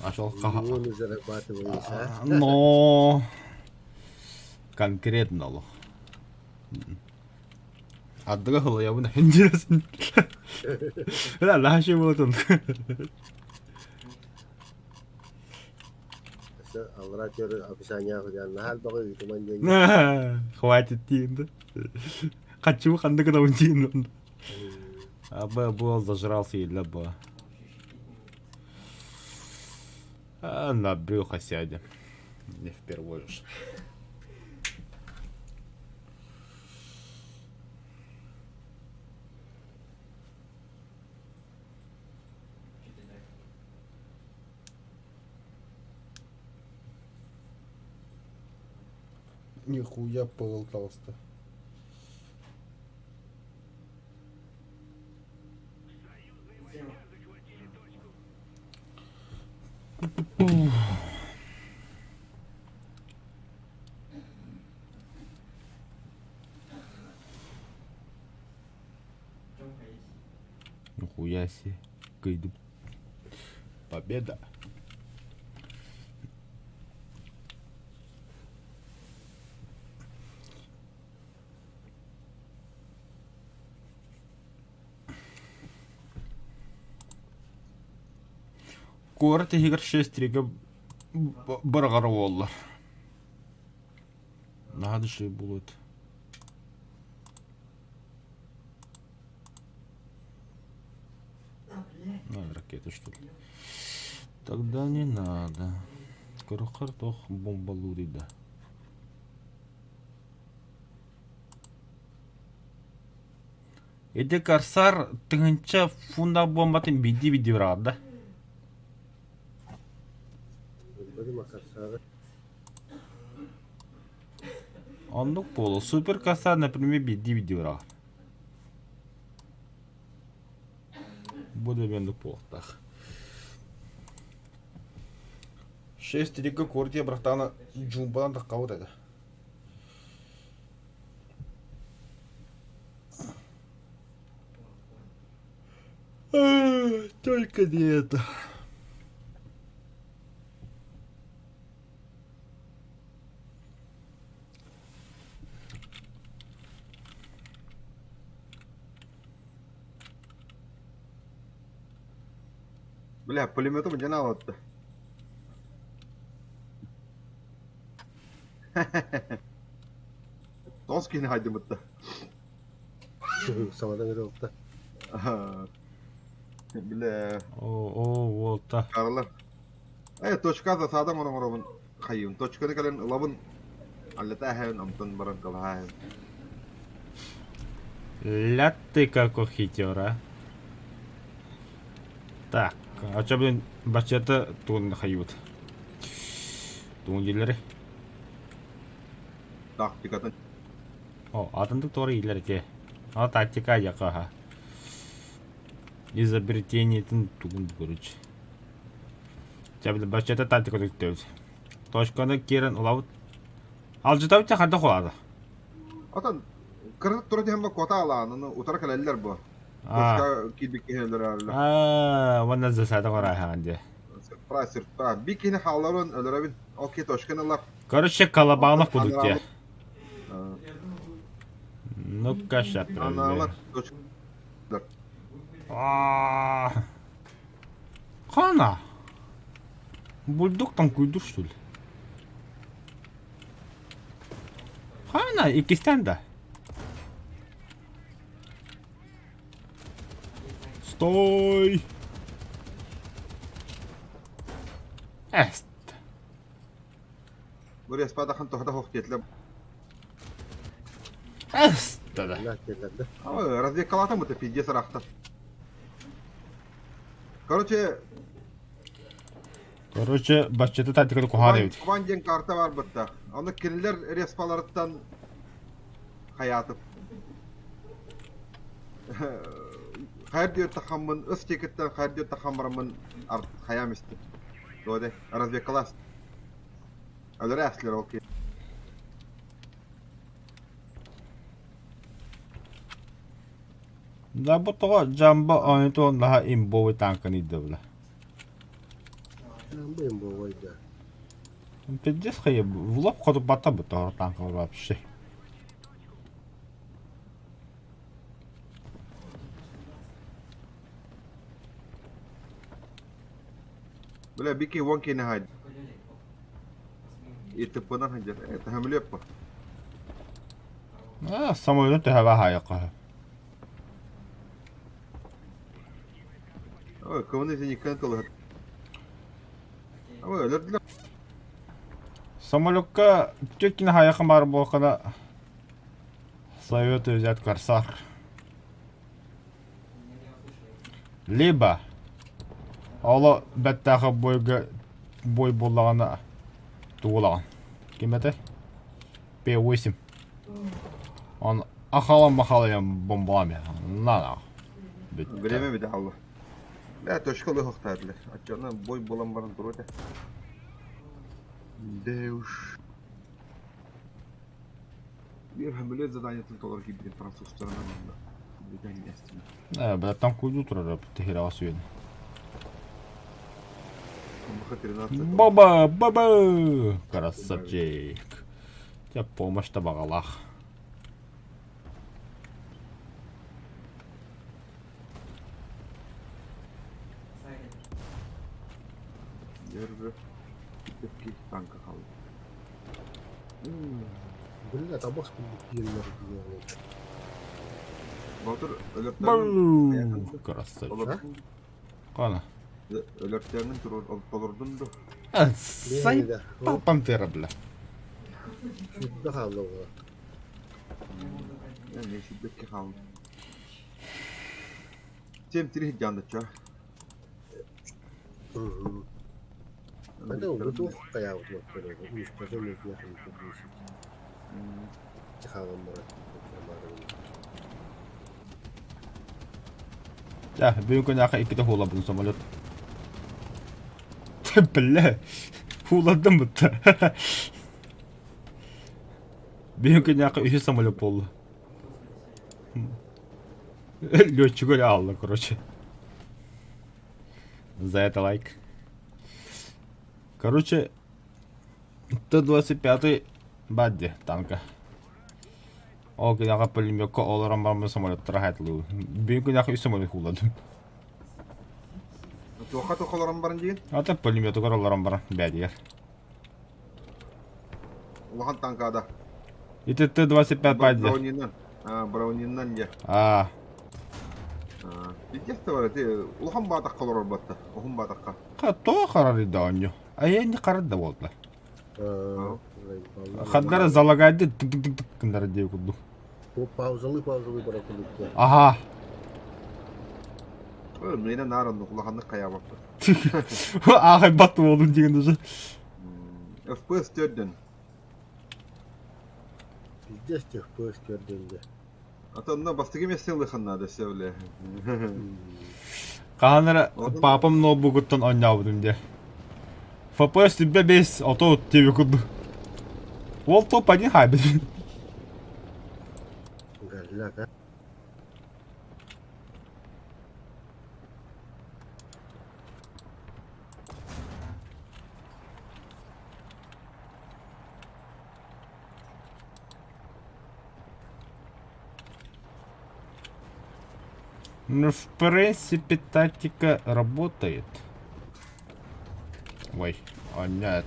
Нашел ха Миллионы зарабатываешь, а? Но конкретно олох. Ардыга хылайабын интересно. Да, наша вот он. Аллара көр описание наһаа элбэҕи ыытыман диэн. Хватит диэн. Хочу ханнык гына диэн. Аба был зажрался и для А, на брюхо сядем. Не впервой уж. Нихуя пыл толстый. Нихуя себе. Победа. Куорат иһигэр шестеригэ быраҕар буоллар. Наһаа да үчүгэй буолуо этэ. Ракеты что ли? Тогда не надо. Көрөххөр туох бомбалыырый да. Ити Корсар тыһыынча фундаах буомбатын биирдии-биирдии быраҕар да? Оннук буолуо. Супер Корсар, например, биирдии-биирдии быраҕар. Бу да оннук буолуохтаах. Шесть река квартира братана Джумбанан таххабыт этэ. Только не это. Бля, пулеметом дьон аҕалатта. Тоҕус киһини хайдыбытта. Саҥадан ырылта. Бля. О, о, уолта. Карлар. Э, точка засада оҥоробун хайыым. Точканы кэлэн ылабын. Аллата эһэбин, онтон баран кылаһаайын. Ля ты какой хитер, а. Так, а чё, блин, баччата тугун хайыбыт? Тугун дииллэри? Тактикатын. О, атындык туора иилэр ити. А тактика яка Изобретениетин тугун короче. Чэ, блин, баччата тактика түктөбүт. Точканы киирэн ылабыт. Алдьытабыт чэ ханта холаада. Отон кырыт тура түһэн куота алаан, утара кэлэллэр бу. Точка киирбит киһилэр Аа, уонна засада корааһаан дии. Сырпра, сырпра. Би киһини хаалларан өлөрөбүн. Окей, точканы ылар. Короче, Колобанов будут те. Ну-ка, сейчас Аналар Хана. Бульдог там куйдур, что ли? Хана, иккистэн да. Стой! Эст. Буря спадахан тоһда хох диэтилэр. Эст да. Разведкалаатым это пиздец арахта. Короче, Короче, баччата тактиканы куһаҕан эбит. Кубан диэн карта бар бытта. Аны кинилэр респаларыттан хаятып. Хайыр диир тахаммын, ыс текиттен хайыр диир тахаммараммын хаям истим. Доде, разведкалас. Өлөрө әслер ол ки. Да бу тоҕо Джамбо оонньотуон наһаа имбовый танканы идэбилэ. Быйым буолуой да. Пиздец хайа, в лоб хотуппаттар бу танкалар вообще. Бля, Бики вон кини хайд. ИТП-нан сылдьар. Это хамлеппа. А, самолет төһө хаайыққа. Ой, кого зеникан тылыһыт. Ой, өлөрдүлэр. Самолекка теткин хаайықын бар буолкана советую взять корсар. Либо оло бэттээхэ бойга бой буоллаҕына тугулаҕын. Ким этэй? П8. Он ахалан-махалайан бомбалаам На Время бит алла. Бля, точка лыхохтаатылар. Оччоно бой буолан баран туруо этэ. Да уж. Биир хамилет заданиетын толору киирбитин французтарынан онно. Э, бля, куйду турар тихирэҕэ сүйэн. Баба, баба! Красавчик. Тебе помощь табаҕалаах. Нервы. Тепки танка хаалла. Бля, табах киирилэр Боотур өлөртөрүн Красавчик. Кана. Өлөртөрүн толордун ду. Сай пантера, бля. Сүрдэ хаалла була. Не сүрдэкки хаалла. 7-3 жандача. Это уже хайаабыт хаалан барар. Да, бүгүн күнээхэ иккитэ хуулабын самолет. Бля, хууладым бутта. Бүгүн күнээхэ үһүс самолет буолла. Летчик аалла, короче. За это лайк. Короче, Т-25 бадди танка. Ол күнэҕэ пулеметка олорон бараммын самолеттара хаатылыы. Бүгүн күнэҕэ үс самолет хууладым. Туохха туох олорон баран диин? Ата пулеметугар олорон баран бэдигэр. Улахан танкада. Ити Т-25 бадди. Браунинан. А, Браунинан дьэ. А, Пиздец бар ти улахан баатахха олорор батта. Уһун баатахха. то харар да онньу. Айэнни харар да буолла. Хаддара залагайды тык тык тык тык гыннара диэ курдук. Паузалы паузалы бара курдук. Аха. Миэнэ наар оннук улаханнык хайаабаппын. Аахайбат буолун диэн уже. FPS төрдөн. Пиздец FPS төрдөн дьэ. А то онно бастакы миэстэ ылыахын наада сөбүлэ. Хаһан эрэ папам ноутбугуттан оонньообутум дии. FPS сүрбэ бэс ото диэби курдук. Уол топ один хаайбыт. Галляк, а? Ну, в принципе, тактика работает. Ой, о нет.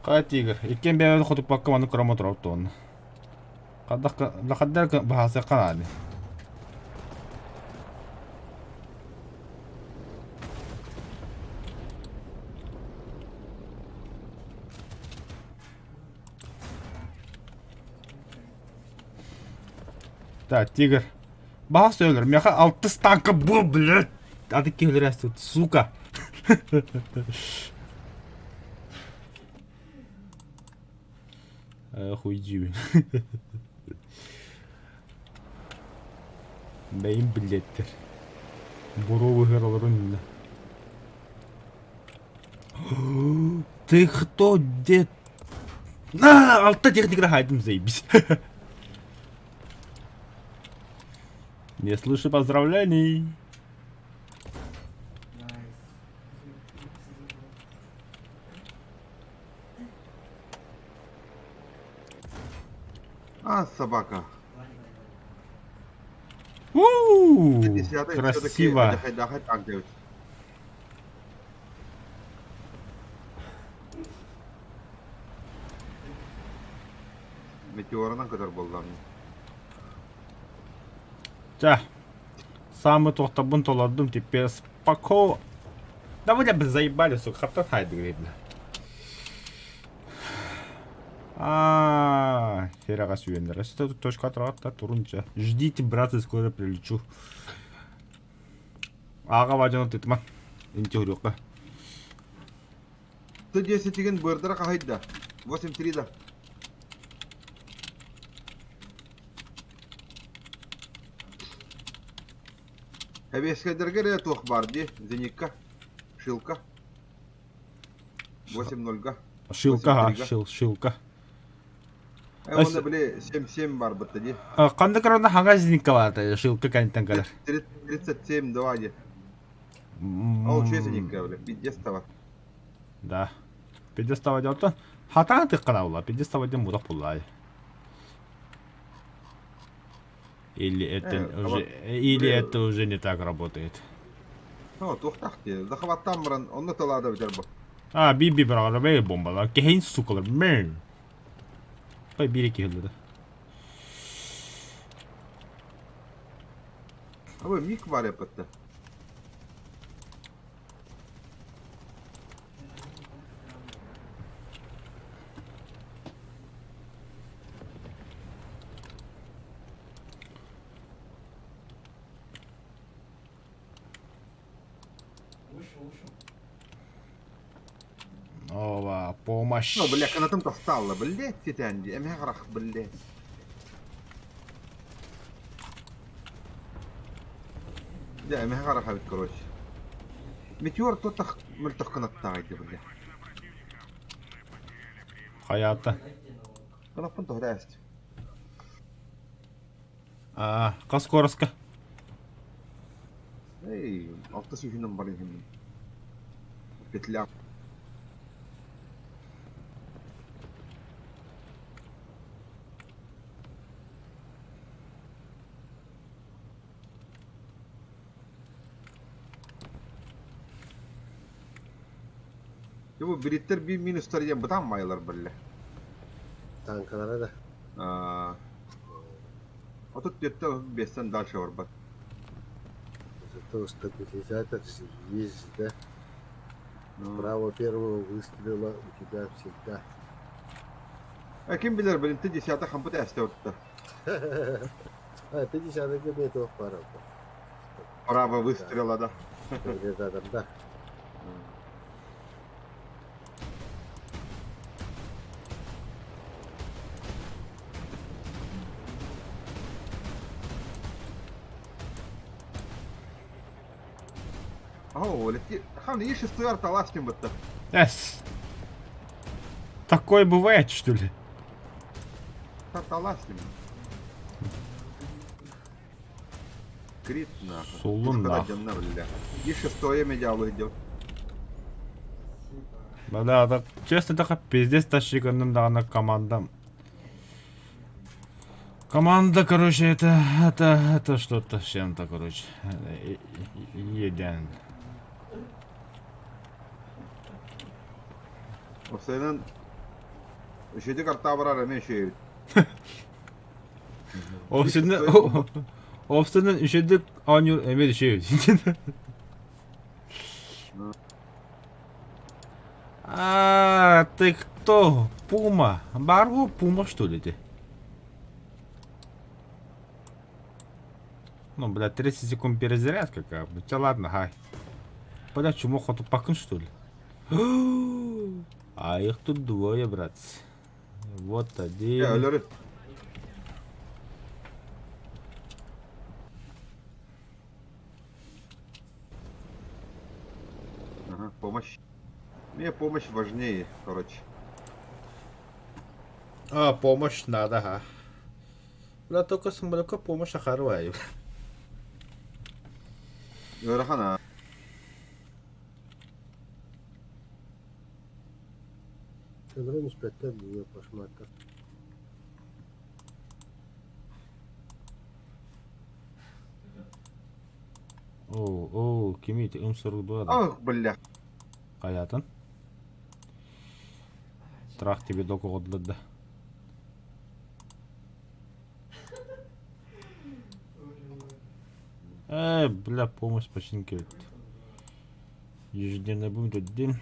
Хай тигр, иккиэн бэйэбит хотуппакка маннык көрөн отуробут туонна. Хаддах баһаасыахха наада. Так, тигр. Баһаас өлөр. Миэхэ алтыс танка бу, блядь. Аты киһилэр тут, сука. Хуй дьиибин. Бэйим билиэттэр. Буруо быһыар олорун иннэ. Ты кто, дед? На, алта техниканы хайдым заебись. Не слышу поздравлений. А, собака. У, красиво. Метеоранан көтөр буоллаҕым. Чэ, саамы туохтарбын толордум, теперь споко... Да вы бля заебали, сука, хаптан хайды, бля. А, хераға сүйендер. Точка тұрады да турунча. Ждите, братцы, скоро прилечу. Аға вадяны тытма. Интеурюка. Т10 деген бырдыра қахайда. 8-3 да. Әбескедерге эрэ туох баар дии, зенитка, шилка. 8-0-га. Шилка, а, 8-3-га. шил, шилка. Э, уонна били 7-7 бар бытта дии. Ханнык корона хаҥа зенитка баата, шилка кэнниттэн кэлэр. 37-2 дии. Ол үчүгэй зенитка били, пиздец таба. Да. Пиздец таба дьонтон хатаан тыккана була, пиздец таба диэн мутах буллаай. Или это Э, уже, или это уже не так работает. Оо, туохтаах дии. Захваттаан баран, онно тылаада бүтэр бу. А, би-би браҕара бомбалар. Кэһин сукалар. Мэн. Пай биир киһилэрэ. Абы мик бар эппэтте. Ова, помощь. Ну, бля, канатым тасталла, блядь, титанди, эмэҕрах, блядь. Дьэ, эмэҕрах эбит, короче. Метеор тотах мөлтөх кынаттаах ити, бля. Хайаата. Кынаппын тоһута эст. А, хас куораска? Эй, алта сүүһүнэн баран иһэммин. Петля. Дьэ бу бириттэр биир минустар диэн бытаан маайалар биллэ. Танкалара да. 34-тэн 35-тэн дальше барбат. Зато стабилизатор есть, да? Право первого выстрела у тебя всегда. Э, ким билэр, блин, ты десятый хампыт эсте отта. А, ты десятый метров пара. Право выстрела, да. Стабилизатор, да. О, лети. Хан, ишь, стояр таластим бытта. Эс. Такое бывает, что ли? Таластим. Крит нахуй. Сулун нахуй. Бля. И шестое медиалу идет. Да, да, честно, так пиздец тащиканным да на командам. Команда, короче, это что-то с чем-то, короче. Еден. Осенен Үшеди карта барар эме үшеби. Офсенен Офсенен үшедик анюр эме үшеби. А, ты кто? Пума. Барво Пума, что ли ты? Ну, бля, 30 секунд перезарядка, как бы. Ча, ладно, хай. Бля, чмо хоту пакын, что ли? А их тут двое, братцы. Вот один. Өлөрү. Ага, помощь. Мне помощь важнее, короче. А, помощь надо, ха. Бля, только самолетка помощь ахарвай. Ыарахан аа. Өлөрөн испэттэр дии кошмардар. Оо, оо, кими ити ымсырылбыа да? Ах, бля. Хайатын? Трах тебе докоҕодулар да. Бля, помощь починки. Ежедневно будем тут день.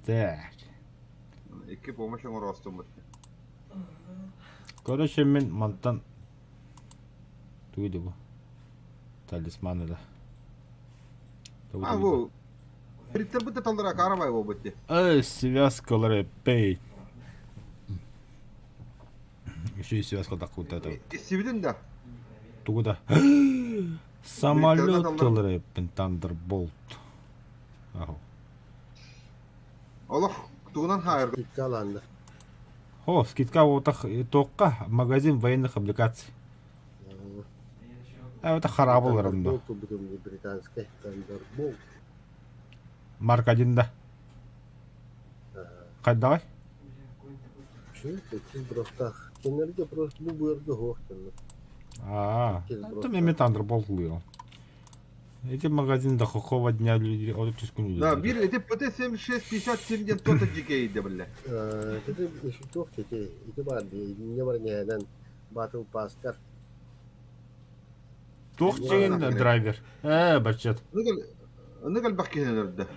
Так. Икки помощь оҥоростуммут. Короче, мин мантан тугуй да бу? Талисманы да. А, бу Приттер таллара карабай буолбут дии. Эй, связкалары пей. Еще и связка так вот это. Истибитин да. Тугу да. Самолет тылары Thunderbolt. Аһо. Олох тугунан хаайырга. Скидка аланна. Хо, скидка отах тоққа магазин военных облигаций. А это харабыларым да. Thunderbolt курдук британскай Thunderbolt. Марк один да. Хайдавай. Чү, иккис бростаах. Кинилэргэ просто бу быарга суох дьоннор. А, Иккис это мен бростаах. Thunderbolt лыйым. Эти магазин до какого дня люди от түскүн Да, бир ити ПТ-7657 диэн туота дьикэйдэ биллэ. Ити туох ити ити баар дии инньэ баран иһэнэн Battle Pass-тар. Туох дьиҥин драйвер. Баччат. Ынык элбэх киһини өлөрдө.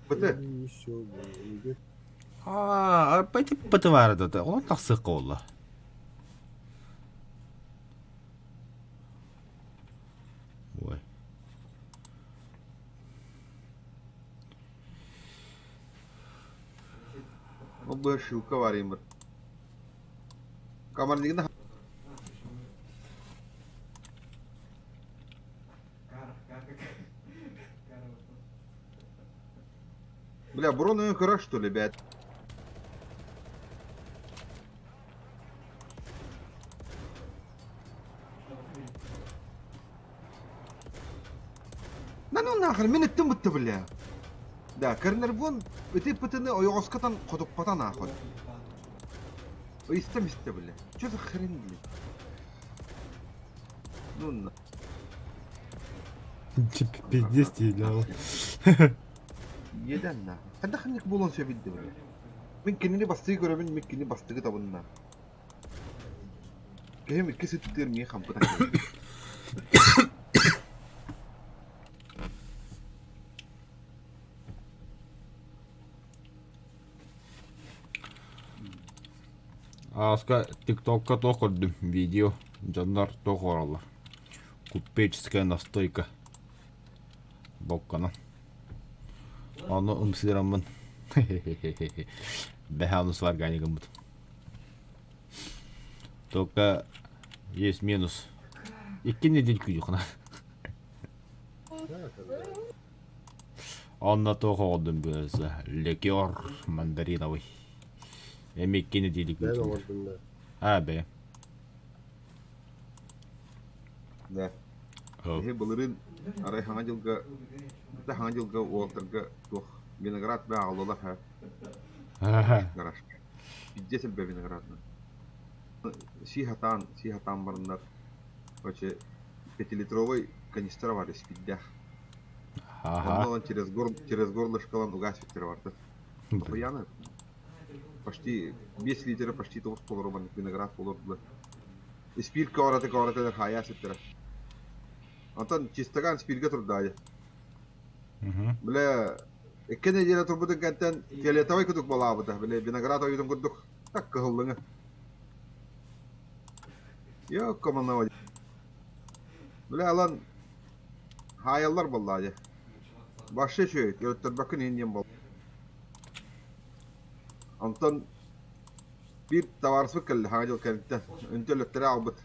ПТ. Еще будет. А, пойти ПТ-вар это. Он тахсык буолла. Ой. Ол быар шилка бар имыр. Командигин Бля, Брон ее краш, что ли, блядь? Да ну нахрен, мин иттим бутты, бля. Да, Кернервон ити пытыны ойоҕоскотон хотуппата нахуй. Истем исте, бля. Что за хрень, бля? Ну на. Пиздец тебе делал. Иэдэн нахуй. Хайдах ханнык буолуон сөп бля. Мин кинини бастыы көрөбүн, мин кини бастыгы табынна. Киһим икки сыттыыр миэ хампытан кэлбит. Ааска тиктокка туох көрдүм видео дьоннор туох оҥороллор купеческая настойка бокканан ону ымсыыраммын бэһэ онус варгани гыммытым только есть минус икки недель күйдүхүнэ онно туох оҕордум быһыса ликер мандариновый эми икки неделя Бэйэн күүтүллэр оҥордун да. а бэйэ Да. Эһи былырыын арай хаҥа дьылга да хаҥа дьылга уолтарга туох виноград бээ аҕаллылар ха гаражка. Пиздец элбэ виноградна. Сии хатаан, сии хатаан бараннар короче пятилитровый канистра бар испирдээх. Онно ылан через гор через горлышкалан угаас биттэрэ барда. Тохуяна почти 5 литра почти тоҕус толору маннык виноград олордулар. Испиир көҕүрэтэ көҕүрэтэ хаайаа ситтэрэ. Онтон чистакаан спиргэ турдаайа. Бile икки нэдиэлэ турбутун кэнтэн фиолетовай кудук балаабыта. Бile виноград ойуутун курдук так кыһыллыҥы. Йоккоманова. Бile алан хаайаллар буоллаа дьэ. Вообще үчүгэй, өлөттөрбөккүн иһин диэн буолла. Онтон биир табаарыспыт кэллэ хаҥа дьыл кэнниттэн. Үнтү өлөттөрө аҕалбыт.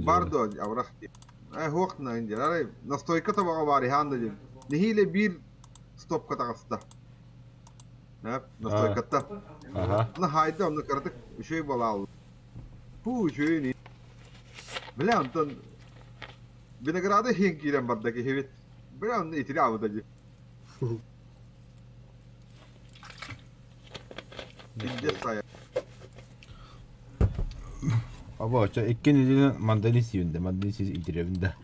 Бар дуо абырах дии. Ээ суох диэн арай настойка тобоҕо баар иһаан да диэн. Нэһиилэ биир стопка таҕыста. Настойкаттан. Аха. Аны хаайда онно кыратык үчүгэй буолаал. Фу, үчүгэй ини. Бля, онтон винограды иһин киирэн барда киһибит. Бля, онно итири аабыта дии. Пиздец сайа. Аба, ча икки неделя мандарин сиибин да, мандарин сиз итирэбин да.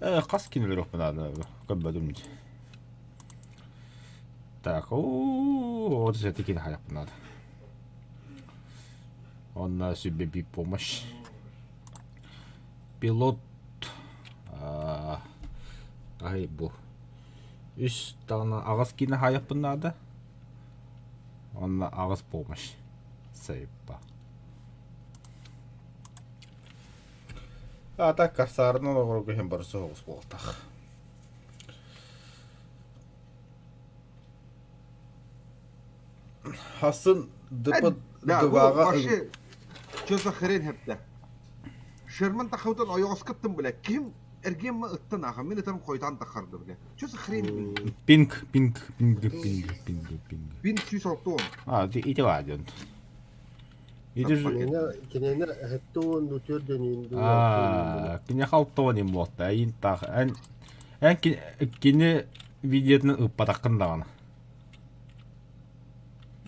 Э, хас кинилэр наада көрбөтүм дии. Так, оо, вот это кини хайахпын надо. Онно себе би помощь. Пилот ай бу үс даҕаны аҕыс киинэ хаайыахпын наада. Онно аҕыс помощь. Сайыппа. А так корсарынан оҕорго иһин барыса соҕус буолтах. Хасын ДП Да, бу дваҕа вообще что за хрень хэптэ? Шерман тахыбытын ойоҕоско ыттым бля. Ким эргиэммэ ыттан аха мин ытарым хойутаан таххарды бля. Что за хрень бля? Пинг, пинг, пинг, пинг, пинг, пинг. Пинг 160. А, ити баар диэн. Ити Кинини кинини хэттуун төрдөнүүн Аа, кини халтуон им буолта. Эйин таах эн эн кини видеотун ыппатаххын даҕаны.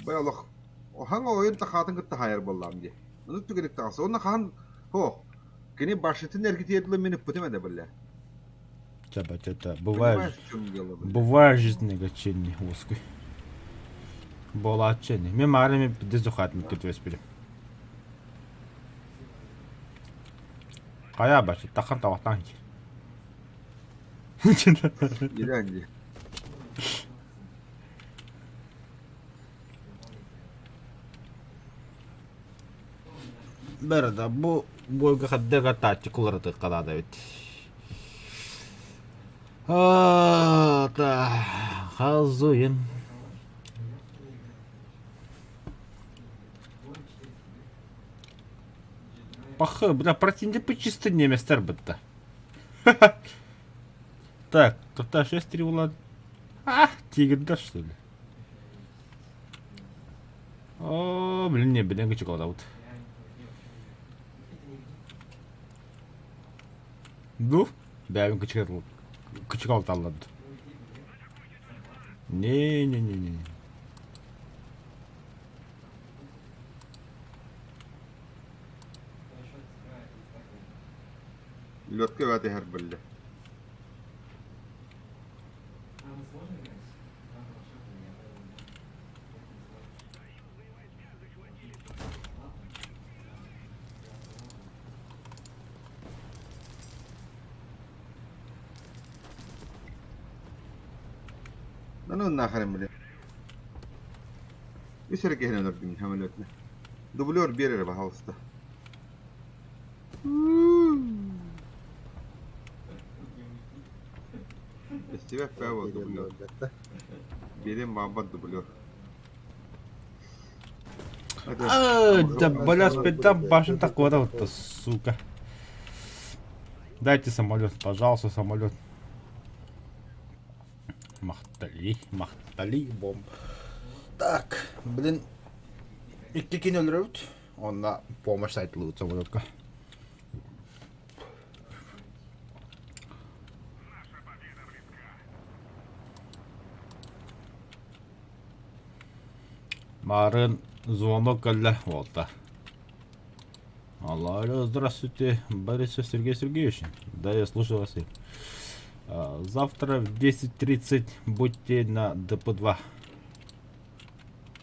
Бай олох хаҥ ойун тахаатын кытта хаайар буоллаам дии. Ону түгэник таҕыс. Онно хаан хо кини башнятын эргитиэдилэ мин ыппытым этэ биллэ. Чаба чата бывает Понимаешь, в чем дело, бля? бывает жизненный гаччини уоскуй. Буолааччы ини. Мен маары мен пиздец духаатын күтүөспүтүм. Хайа бачы тахан табахтаан кир. Илэн дии. Бэрда бу буойга хаддыга тааччы куларатык калаада эбит. Та хазуйын. Пахы, бля, противник чисто немецтер бытта. Так, тут 6-3 улан. А, тигрдар, что ли? О, блин, не, блин, кычыкалдабыт. Ду, бэйэбин кычыкалталлады. Не-не-не-не. Лётка эбэтиһэр биллэ. Да ну нахрен, бля. Үс эрэ киһини өлөрдүм самолетны. Дублер биэр эрэ, пожалуйста. Истибэт бээ буол дублер. Биэриэн баҕарбат дублер. А, да, бля, спитам башен такого вот, сука. Дайте самолет, пожалуйста, самолет. Махтали, махтали, бомб. Так, блин, икки кини өлөрөбүт. Онно помощь сайтылыбыт самолетка. Марын звонок кэллэ буолта. Алло, алло, здравствуйте, Борис Сергей Сергеевич. Да, я слушаю вас. Завтра в 10.30 будьте на ДП-2.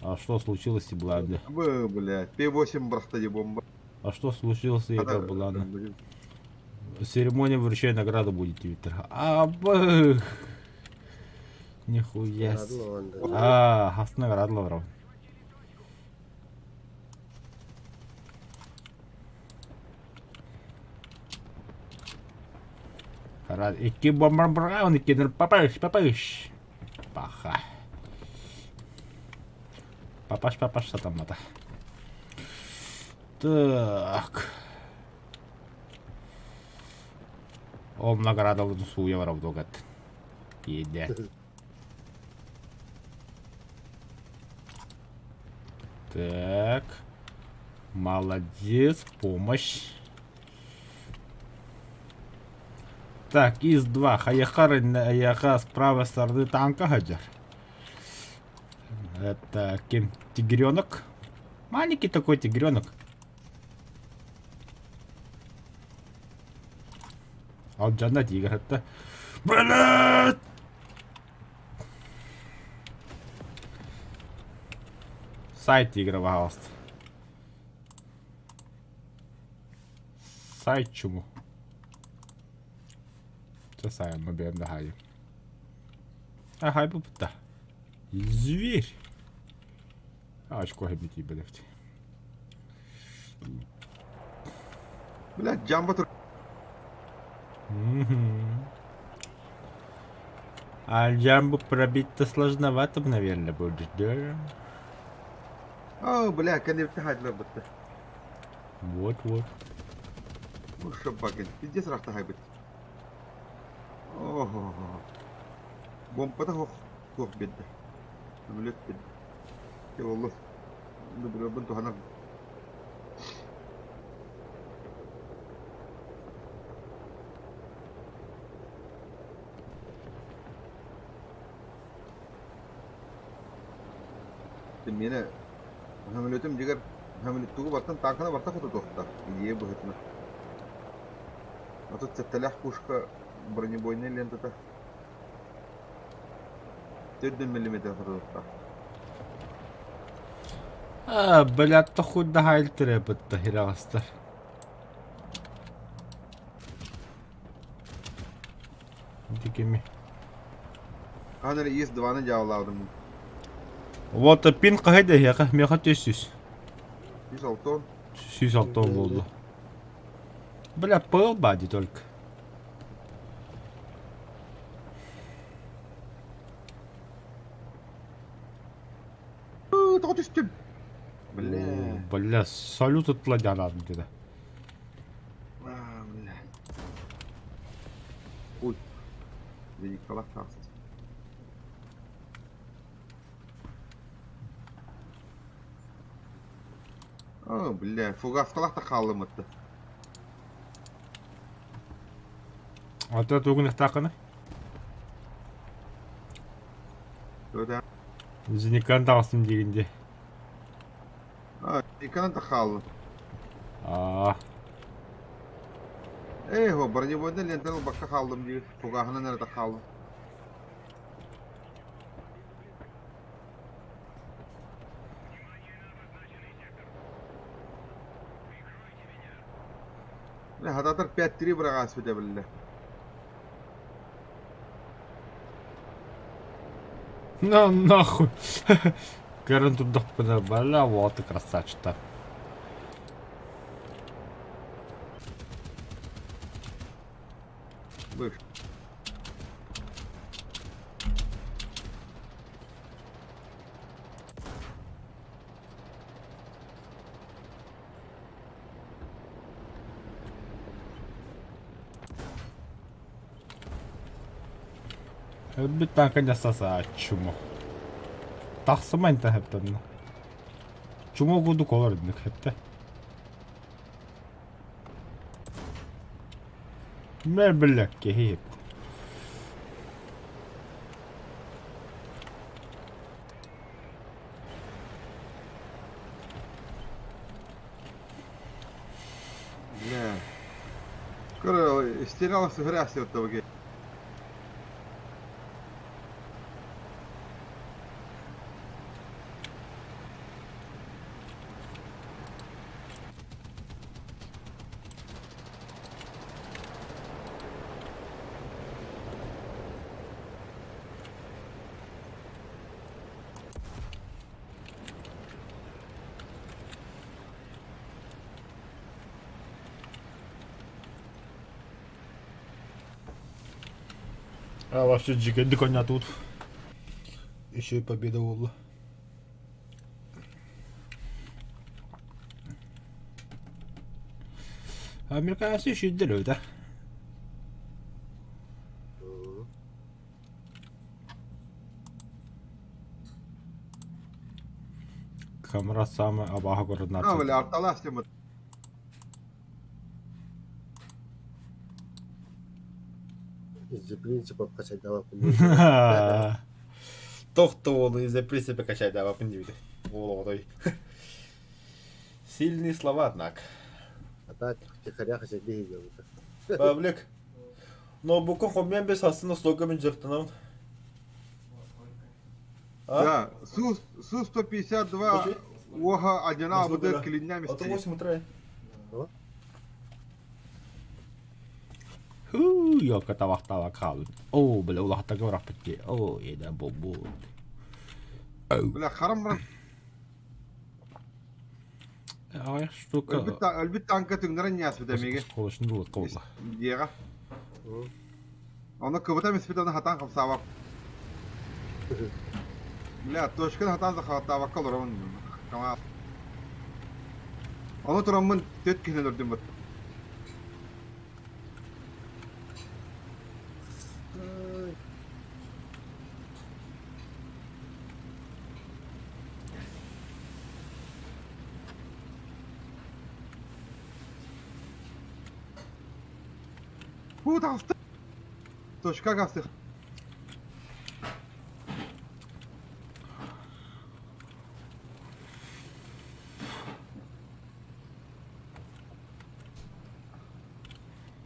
А что случилось, Блади? Б, бля, П8 бырахта дии бомба. А что случилось, это была? Церемония вручения награды будет, Виктор. А, бых! Нихуя. А, хас наградалар. Рад икки бомбар браун иккинер папаш папаш. Паха. Папаш папаш сатаммата. Так. Ол наградабытын сууйа барабыт угат. Иэдэ. Так. Молодец, помощь. Так, ИС-2. Хайахар эйиэхэ с правой стороны танка сылдьар. Это ким? Тигренок? Маленький такой тигренок. Алдьанна тигр это. Блядь! Сайт тигра, пожалуйста. Сайт чуму. Чэ сайынна бэйэм да хаайым. Ахай бупта. Зверь. Очко хэбит тиийбэтэбит. Блядь, джамба тур. А джамбу пробить-то сложновато, наверное, будет, да? О, бля, кэннибиттэн хаайдылар бытта. Вот-вот. Бу шабакин, пиздец рахта хайбыт. Ого. Бомпата хох туох биэрдэ. Самолет биэрдэ. Дьэ буоллун. Дублербын туһанар. Миэнэ самолетум дьигэр самолеттугу бартан тааҥканы барта хотутуохтаах идея быһыытынан. 37-лээх пушка бронебойнай лентата 4 миллиметр хотутуохтаах. А, блядь, хуй да хайлтыры бытта хираҕастар. Ити кими? Хаһан эрэ ИС-2-ны дьааллаабытым. Вот пин хаһый да эһиэхэ, миэхэ 400. 106. 106 буолла. Бля, пыл бади только. Тоҕо түстүм? Бля. Бля, салют ыттыла дьанаатын деді. А, бля. Ой. Великолах тахсыз. О, бля, фугаскалах та хаалым ытты. Ата тугун ихтаакыны? Зиникан таҕыстым диигин дии. А, икканан та хааллым. Аа. Эй, хо, бронебойдан лентаны ылбакка хааллым дии, фугаһынан эрэ хааллым. Бля, хатаатар 5-3 быраҕааспыта биллэ. На нахуй. Көрөн турдахпына, бля, вот и красавчик-то. Быш. Өлбүт наконец-то чумо. Тахсыма инта хэптэнна. Чумо курдук олор инник хэптэ. Мэр биллэк киһи хэптэ. Бля. Скоро стрелял с грязью от того. А вообще дьикэйдик оонньоотубут. Еще и победа буолла. Американцы үчүйдэр эбит а. Камрад самый абааһы көрөр А, нация. бля, арталаас тема. Из-за принципов качайдабаппын. Тохтоолу из-за принципа качайдабаппын диэбитэ. Уол оҕотой. Сильные слова, однако. А так тихаря хачайдыы иһиллибитэ. Павлик, ноутбукка хомуйан бес астына столга мин дьарыктанабын. А? Да, Су-152 уоха одина абыды клиння А то мистери. 8 утра. О? Хуу, ёлка табахтаба хаалын. Оо, бля, улахаттарга барахпыт дии. Оо, еда бобут. Бля, харам баран. Аҕыйах штука. Өлбүт танка түҥнэрэн ньааспыт эмиге. Колышын дулат кобулла. Дьиэҕэ. Ону кыбыта миспит ону хатаан хамсаабап. Бля, точканы хатаан захваттаабакка олоробун. Ону тураммын төрт киһини өлөрдүм бут. Хуу таҕыста. Точка гасты.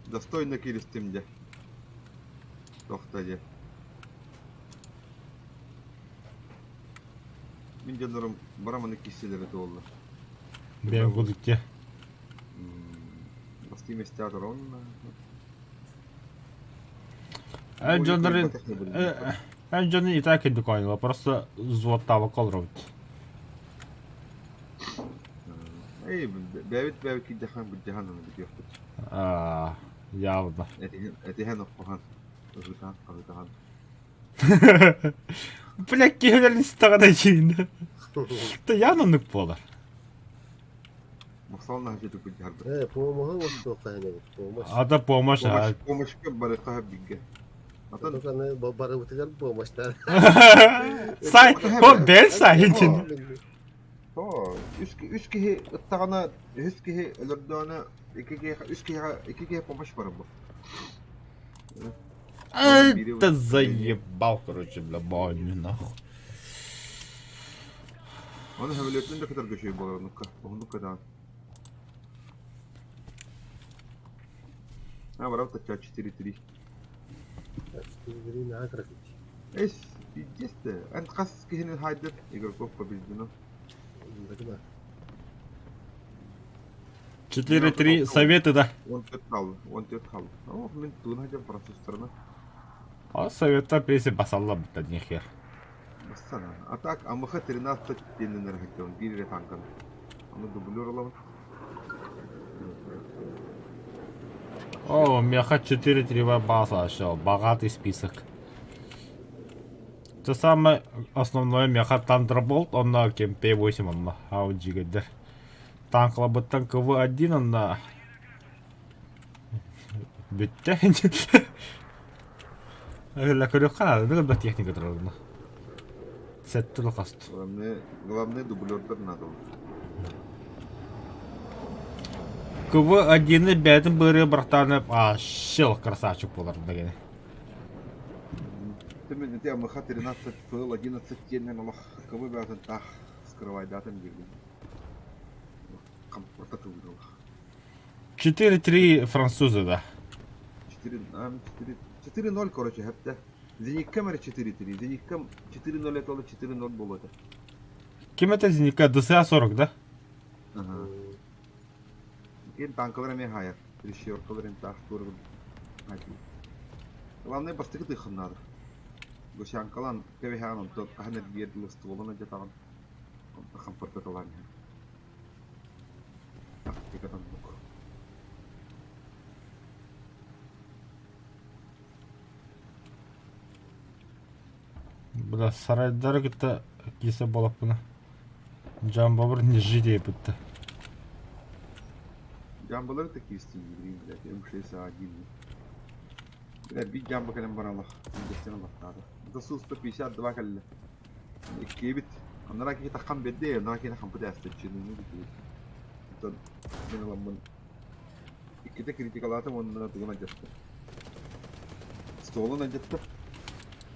Достойно кииристим дьэ. Тохто дьэ. Мин дьоннорум бараманы киссилэрэ туолла. Бэйэм кудук Бастыы миэстэҕэ турабын. Эн дьоннорун эн дьону и так кэлбит оонньуулар, просто взводтаабакка олоробут. Эй, бэйэбит бэйэбит киирдэххэ былдьаһан аны бүтүөхпүт. Аа, явно. Этиһэн, этиһэн оххоһон, ыһытаан, хаһытаан. Бля, киһилэрин истэҕинэ дьиин. Та явно оннук буолар. Махсал наһаа былдьаһарбыт. Э, помоһу оҥостуохха эбит, помощь. Ата помощь, а. Помощька барыахха бииргэ. Атын Аны барыбытыгар помощьтар. Сай, о, бэл сайын. Оо, үс киһи ыттаҕына, үһүс киһи өлөрдөҕүнэ, икки киһи, үс киһиэхэ икки киһи помощь барар бу. Это заебал, короче, бля, баню, нахуй. Оны сөмөлүөтүн да кытарга үчүгэй буолар оннукка, уһуннукка даҕаны. А, барабыт ачча 4-3. 4-3 наһаа кыра Эс, пиздец да. Эн хас киһини хаайдыр игроков побеждено. 4-3, советы, да. 14 хаалла, 14 хаалла. О, мин тугун хадьан французтарына. А совета, в принципе, басалла бутта не хер. Бассана. А так, АМХ 13 диэннэр хаттан биир эрэ танкан. Аны дублер ылабын. О, меха 4-3 база, все, богатый список. Это самое основное меха Thunderbolt, он на КМП-8, он на AUG Танклабыттан КВ-1, он на... Бүттэ. Ыла көрүөххэ наада, да техника турарына. Сэттэ лохаст. Главное, главное дублердар надо. КВ-1-ы бэйэтин быырыа бырахтааны а щел красавчик буолар дэгини. Ты ити АМХ 13 ФЛ 11 диэннэн олох КВ бэҕэтин таах скрывайдаатым дииргин. Хампырта тыллыылах. 4-3 французы, да. 4, 4, 4-0, короче, хэптэ. Зениккам эрэ 4-3, Зениккам 4-0 это 4-0 буолуо этэ. Ким это Зеника? ДСА-40, да? Ага. Кин танкалар эмиэ хаайар. Трещеркалар эм таах туора Главное бастакы тыхын надо. Гусянкалан кэбиһэҕин онтон хаһан эргийэр дылы стволун алдьатаҕын. Онтон хампыртаталаан иһэн. Тактикатан бук. Бля, сарайдары кытта кисе буолаппына. Жамбабыр не жить бытта. Жамбалары да киистиин блядь, М61. Бля, биир жамба кэлэн баран олох, индестен олохтоото. Это Су-152 кэллэ. Иккиэбит. Анараа киһи таххан биэрдэ, анараа киһи хампыт ээстэччи Оттон мин ыламмын иккитэ критикалаатым уонна тугун алдьаттым. Столун алдьаттым.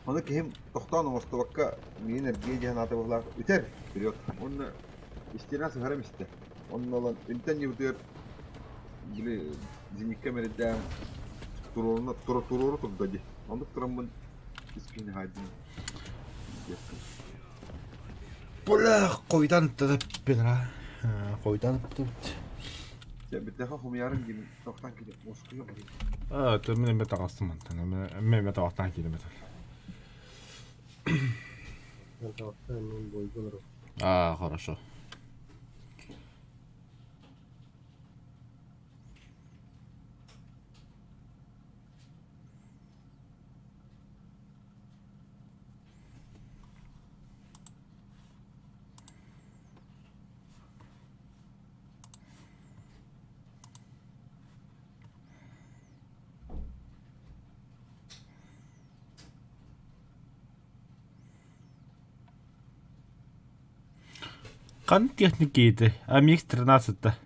Ону киһим тохтоон оҥостубакка миигин эргийэ диэн аата быһыылаах үтэр вперед. Уонна истиэнэ сыһарым истэ. Онно ылан үнтэн ньыбытыгар били зениккэ мэрэйдээн туруору туруору турда дии. Оннук тураммын ис киһини хаайдым. Бля, хойутан тыппын Хойутан тыппыт. Дьэ, бүттэхэ хомуйарым диэн тохтон киирэ мускуйа барыым. Аа, то мен эме таҕыстым мантан. Эме эме эме таҕастан киирим этэр. Мен бойгон А, хорошо. Хан техникиити, АМХ 13-та.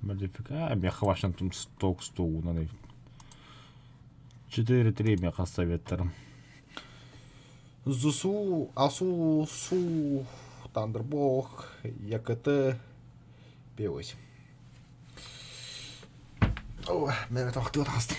Модифика, меха Вашингтон сток стоунан 4-3 меха советтарым. ЗСУ, АСУ, СУ, Тандербог, ЯКТ, П8. О, мен тохтуу тахыстым.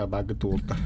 Табагы туолта.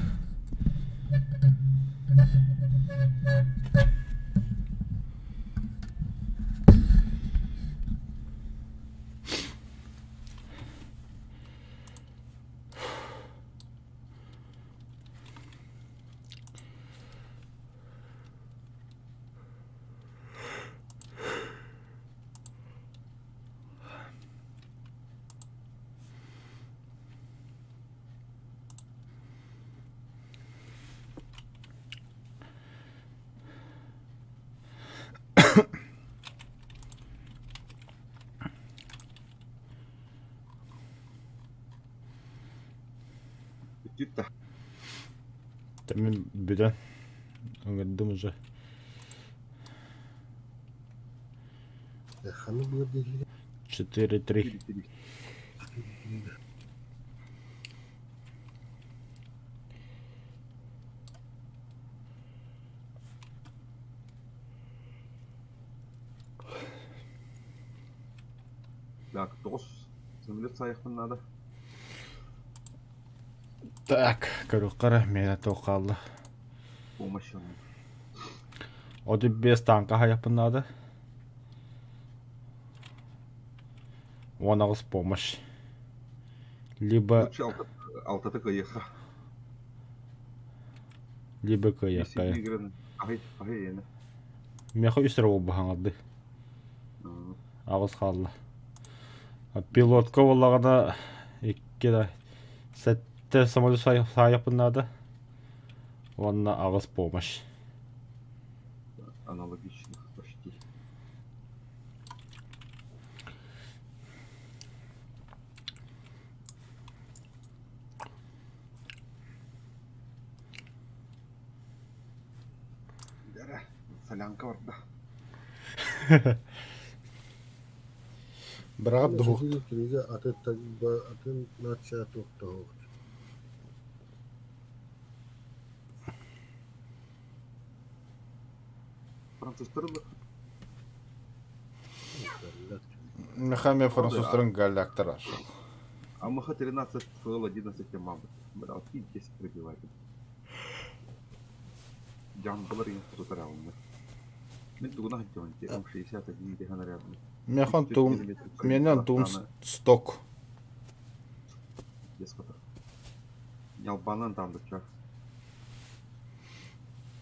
Бүттүт да. Мин бүтэн ыҥырдым уже. Ханнык быар диэки 4-3. Так, тоҕус самолет саайыахпын наада. Так, көрүөххэ эрэ, миэнэ туох хаалла. Помощь. 35 тааҥка хайахпын наада. 18 помощь. Либо Лучше алтата кыайыахха. Либо кыайыахха. Аһый, аһый иэнэ. Миэхэ үс эрэ буолбу хаҥарды. Аҕыс хаалла. Пилотка буоллаҕына икки да сэттэ самолет саайахпын наада. Уонна аҕыс помощь. Аналогично почти. Дара, солянка барда. Быраҕат дуһук. Кинигэ атын атын нация туохтаах. Французтар Мехами французтарын галляктар ашыл. АМХ 13 ФЛ 11 мамбыт. Бля, 10 пробивает. Дьамбалар иһин тутар алынна. Мин тугуна сылдьабын М61 дэһэн эрэрбин. Механ туум менен туум сток. Ньалбаанан таамдычча.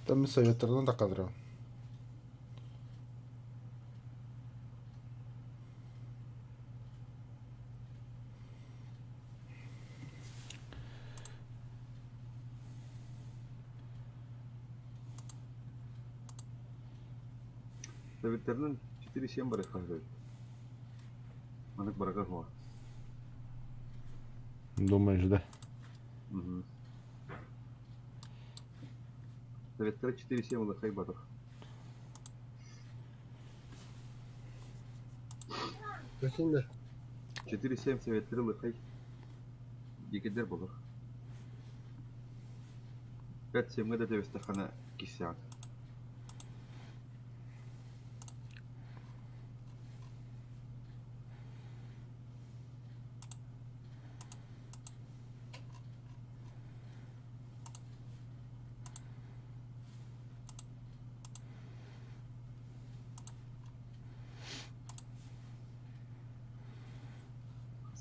Там советтарынан да кадра. Советтарынан 4-7 барыахха сөп. Маннык барыга суоҕа. Думаешь, да? Угу. Советтара 4-7 улахай батыр. Көсүннэ. 4-7 советтары лыхай. Дикидер болор. 5-7 да тэбистэххинэ киссэҕин.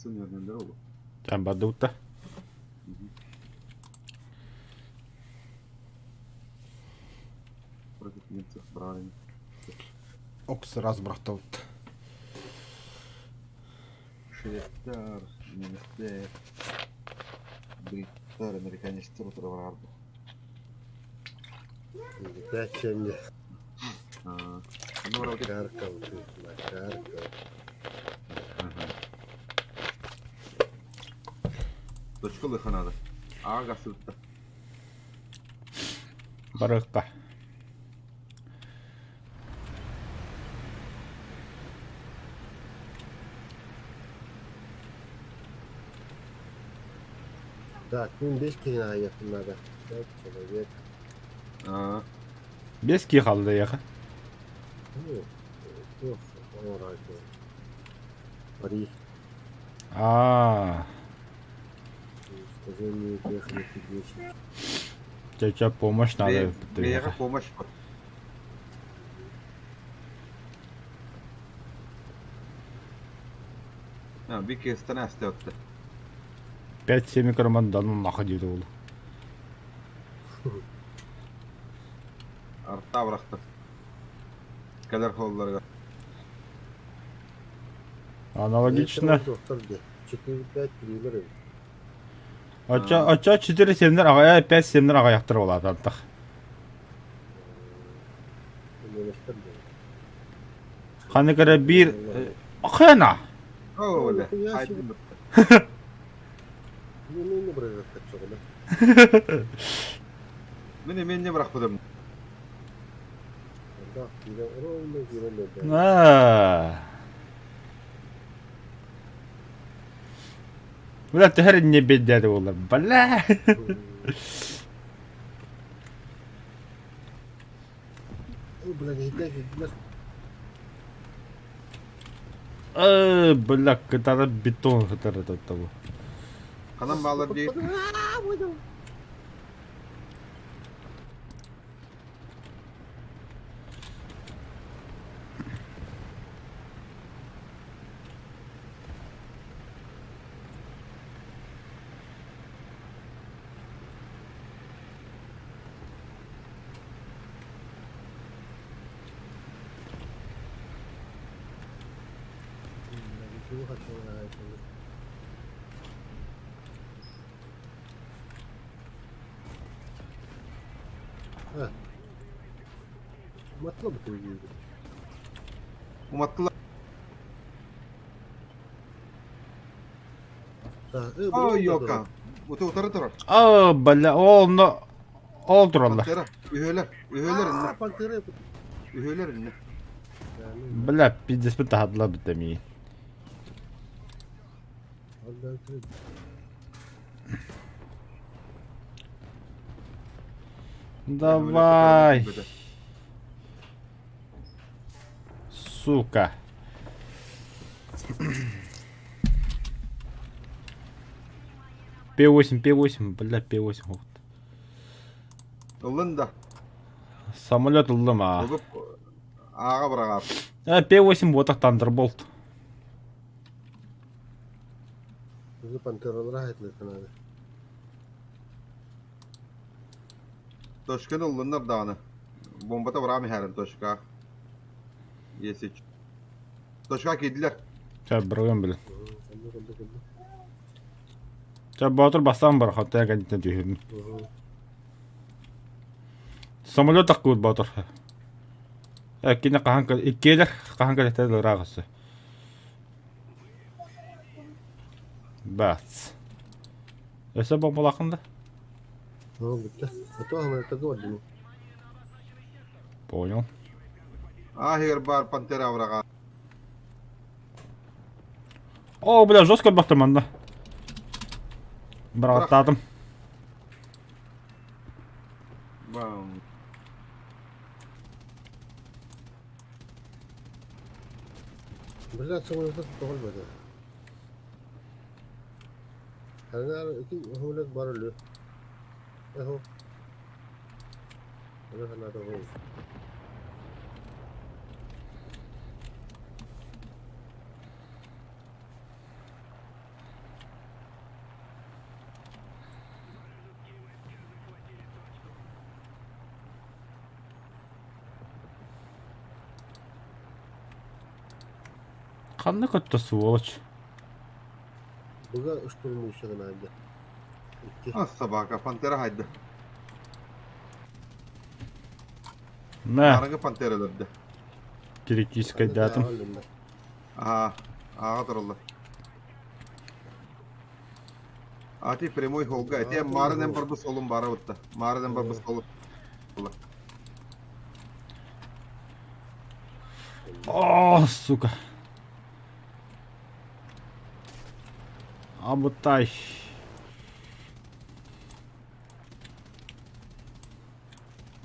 Сынньананнар олох. Там бардыбыт да? Против немцев брали. Окс раз бырахтабыт. Шведтар, немецтэр, бриттар, американецтэр утары барарбыт. Пять семь. Ну, Макарков, Макарков. Точка лыха надо. Ага, сытта. Барыахха. Так, мин бес киһини аайыахпын наада. Пять человек. А, Бес киһи хаалла эйиэхэ. Ну, туох оҥорооччу. Париж. Аа. Уничтожение техники 10. Чэ, помощь надо. Бэйэҕэ помощь. Би кестен астыатты. 5-7 карман да ну нахуй диэти буолу. Арта бырахтым. Кэлэр холларыгар. Аналогично. 4-5 трилер эбит. Оччо оччо 4-7 аҕай 5-7 аҕайахтар буолаатантах. Немецтэр буолар. Ханнык эрэ биир хена. Оо, бля. Нихуя себе. Ну, ну, не бырахтар Мин эмиэ не бырахпытым. Да, киирэн, ровно киирэн берді. Аа. Бля, төһөр не беддээди буолар. Бля. Бля, не киирдилэр. Э, бля, кытара бетон кытара того. Ханан баалар дии. Уматтылар. Ой, ёка. Утары турар. О, бля, ол но ол тураллар. Пантера. Үһүөлэр. Үһүөлэр инне. Пантера. Үһүөлэр инне. Бля, пиздец таһадылар битэ мии. Давай. Сука. П8, П8, бля, П8. Ыллын да. Самолет ыллым а. Ааҕа быраҕаап. П8 вот Thunderbolt. Пантералар айтылар Точканы ыллыннар даҕаны. Бомбата быраам иһэрин точка. Есич. Точка киирдилэр. Чэ, бырагым билин. Чэ, Боотур бастаан бар, хотя кэнниттэн түһүм. Самолет таккыбыт Боотур. Кини хаһан иккиэлэр хаһан кэлэхтэр ыраах өссө. Бац. Өссө бомбалаахын да? Бүттэ. Понял. Аһыгар баар Пантера абыраҕа. О, бля, жестко бахтым манна. Быраҕаттаатым. Бам. Бля, самолет тоҕолбата. Ханар ити самолет бар өлү. Эхо. Аны ханада ол. Ханна көттө сволочь. Буга штурмующего надо. А собака, Пантера хайда. Мэ, Арыгы Пантера өлөрдө. критический датум. Аха, ааҕа тураллар. Ати прямой холга. Эти маарынан барбыс олум бара бутта. Маарынан барбыс олум. О, сука. Абытай.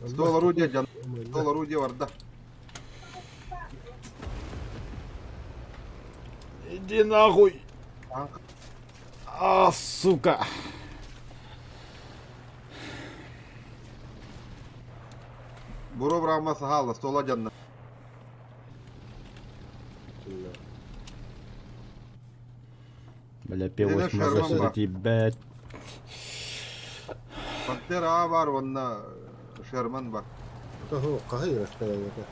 Стол орудия дьон. Стол орудия барда. Иди нахуй. А, сука. Буруо бырама саһаала, стола дьанна. Бля, П8 маза тиийбэт. Пантера А бар уонна Шерман бар. Того хаһый расстояние-то?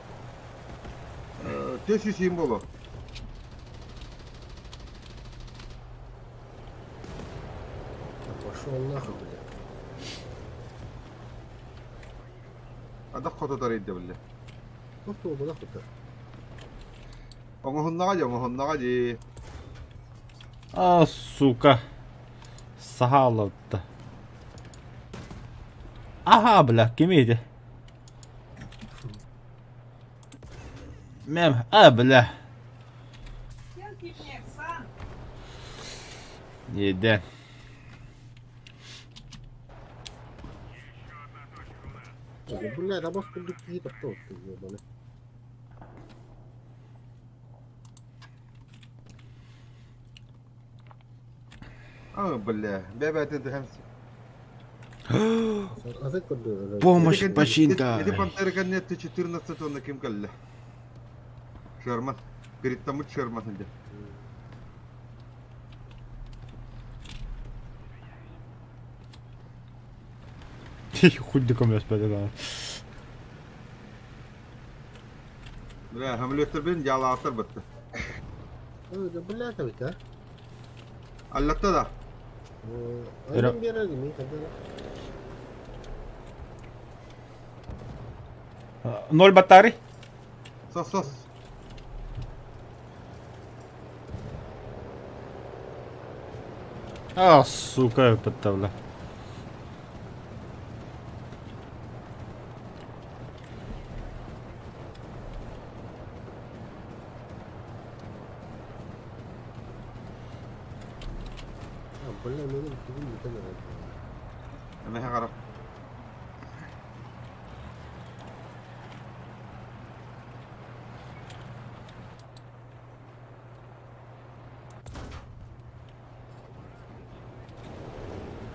Төс үсүүн боло. Пошел нахуй, бля. Адах хототор иде бля. Туох туолбатах тута. Оҥоһуннаҕа дии, оҥоһуннаҕа дии. А, сука. Саһаалатта. Аха, бля, ким ити? Мэм, а, бля. Иде. Бля, рабов курдук киһи тохтоо ебаный. А, бля, бэбэтин түһэн. Азы көрдө. Помощь, починка. Эти пантеры кэннэ 14 тонна ким кэллэ? Шерман. Перед Шерман иде. Хуй көмөс бәдә. Бля, самолеттер дьаалааттар бытты. Бля, это а? Аллатта да. Анан берер мен когда. Ноль батарей. Сос, сос. А, сука, подставля. А, бля, менин бүгүн бүтөн Эмэхэ қара.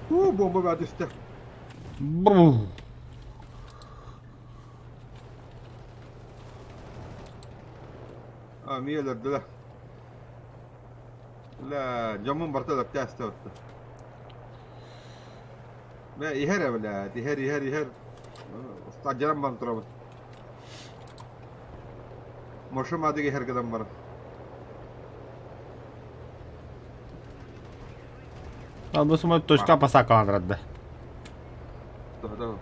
У, бомба баа түстэ. Бррр. А, миэлэрдилэр. Бля, дьоммун барта да тээстэ отта. Бля, иһэр бля, иһэр, иһэр, иһэр. Стадьярам бан турабын. Мошум адыгы иһэр гынан баран. А, бу сумай точка пасакаанрадда. Тоһо.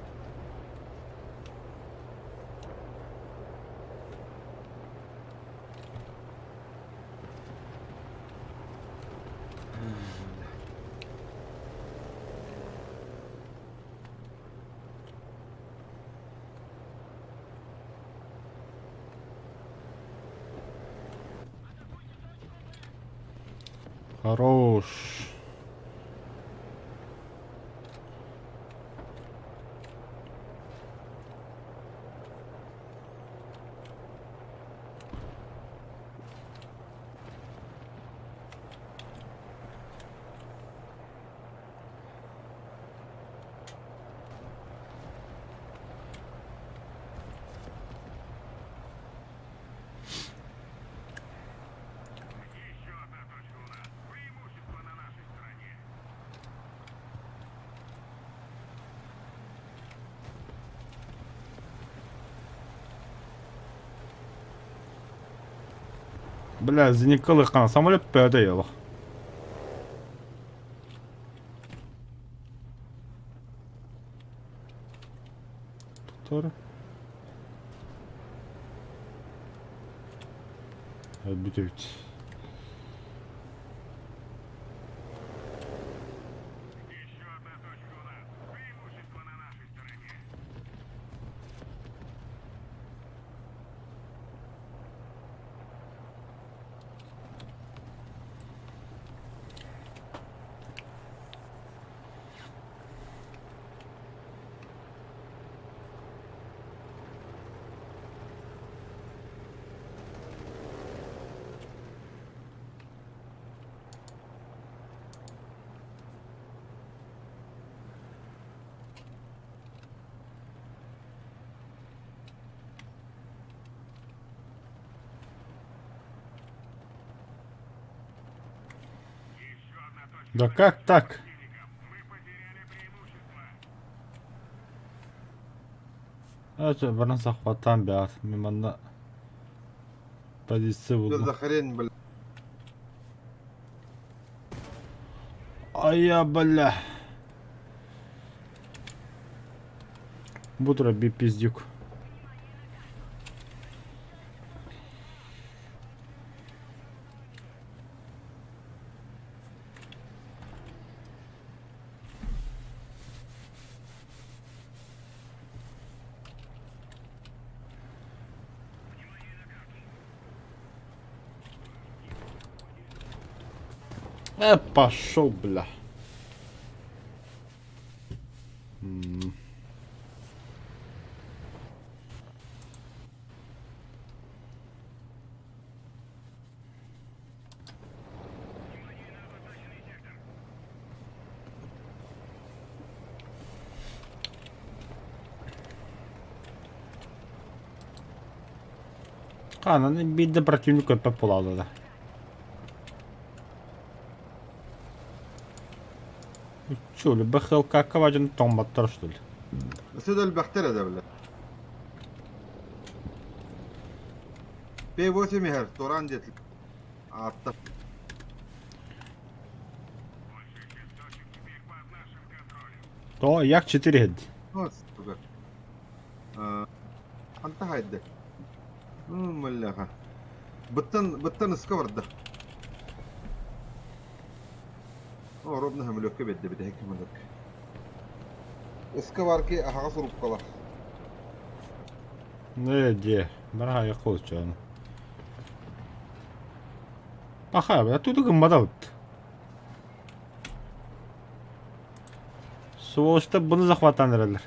Хорош. Бля, зеникалы самолет пәдә ялы. Тур. Бүтөбүт. Да как так? Это баран захватан бят. Мен манна позиция Что булдум. за хрень, бля? Ай я, бля. Бутра би пиздюк. Пошел, бля. Хаанан биирдэ противник көппөт буолаалла да. Чё, БХЛК дьон тоҥмоттор что ли? Өссө да элбэхтэр этэ бile. П8 иһэр, туораан диэтилэр. Аатта. То як 4 хэд. Вот, сука. Ханта хайда. Мылляха. Быттан, быттан ыска барда. О, робна хөмөлөккө бедде бите хекке мындык. Ыска бар ки аһаҕас уруккалар. Не, де. Бараа яколчан. Паха, бля, тут гыммада бут. Сволочта бұны захваттан эрэллэр.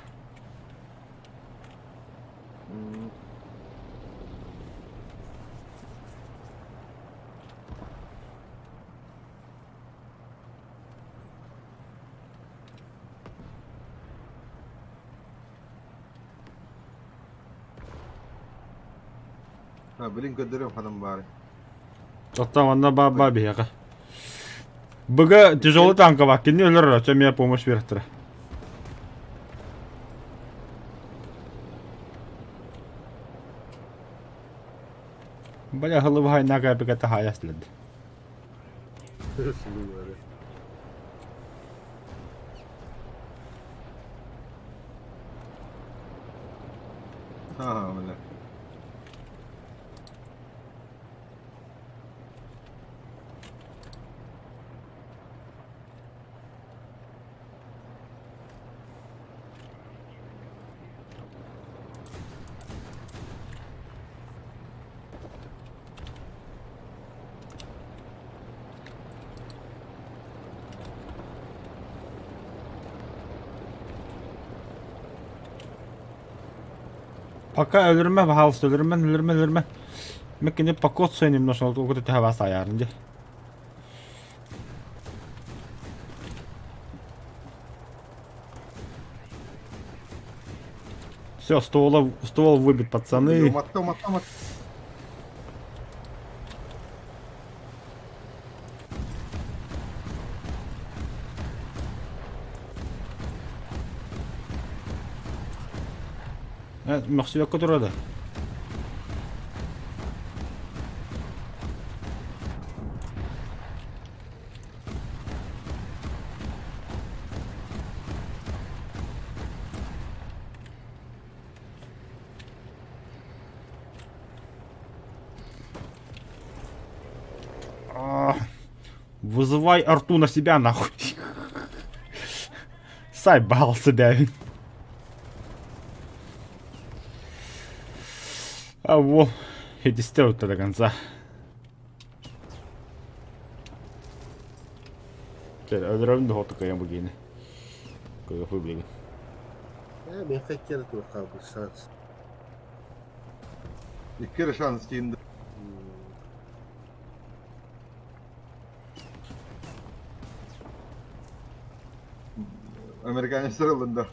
Ha, билин көрдөрүм ханам баары. Оттон манна ба биһиэхэ. Быга тяжелый танка бар, кини өлөр, очо меня помощь береттер. Бля, голова нага бегата хаяс лед. Сылыылары. Ha, бля. Пока өлөрмө, пожалуйста, өлөрмө, өлөрмө, өлөрмө. Меккини покоцаю немножко, вот это вас аярын де. Все, ствол, ствол выбит, пацаны. Уматта, уматта, уматта. Мөхсүбэккэ турар да. Вызывай арту на себя нахуй. Сайбал себя. А во, иди до конца. Өлөрөбүн да хоту кайан бугини. Көйө билигин. Ээ, мин хотел туох хаалбыт шанс. Икки эрэ шанс тиийдэ. Американецтэр ыллында.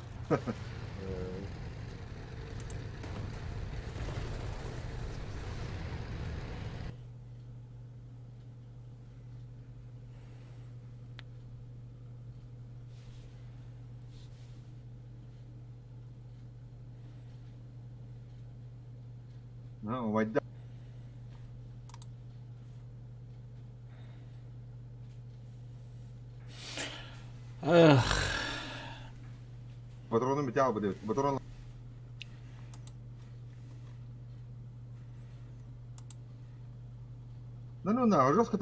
Убайда Эх. Патронун бүтэ албыт эбит. Патрон Ну ну на, жестко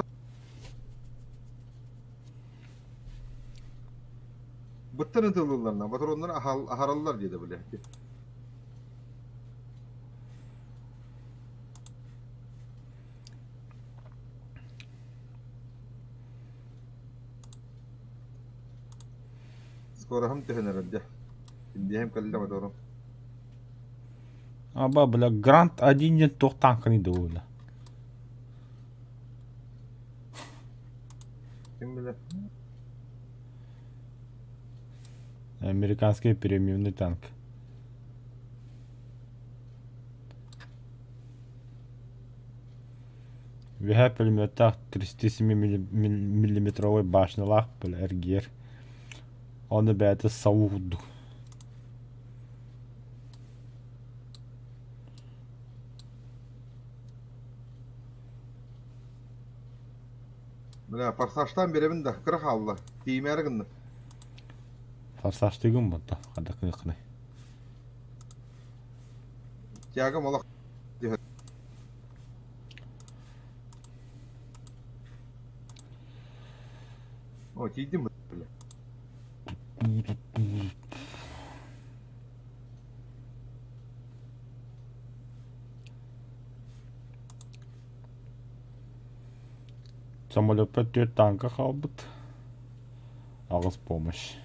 Быттан ытыллылларна, патроннар аһараллар диэтэ бile. Скороһым түһэн эрэр дьэ. Индиэһим кэллэ моторум. Аба, бля, Грант один диэн туох тааҥканый да бля. Ким билэр? Американский премиумный танк. Үөһээ пулеметтаах 37 миллиметровай башнялаах бля эргийэр. Ону бэйэтэ сау курдук. Бля, форсажтан биэрэбин да, кыра хаалла. Тиийимээри гынным. Форсажтыгын буолта, ханна кыахыный. Тягам олох О, тиийдим бля. Самолетпа түөрт тааҥка хаалбыт. Аҕыс помощь.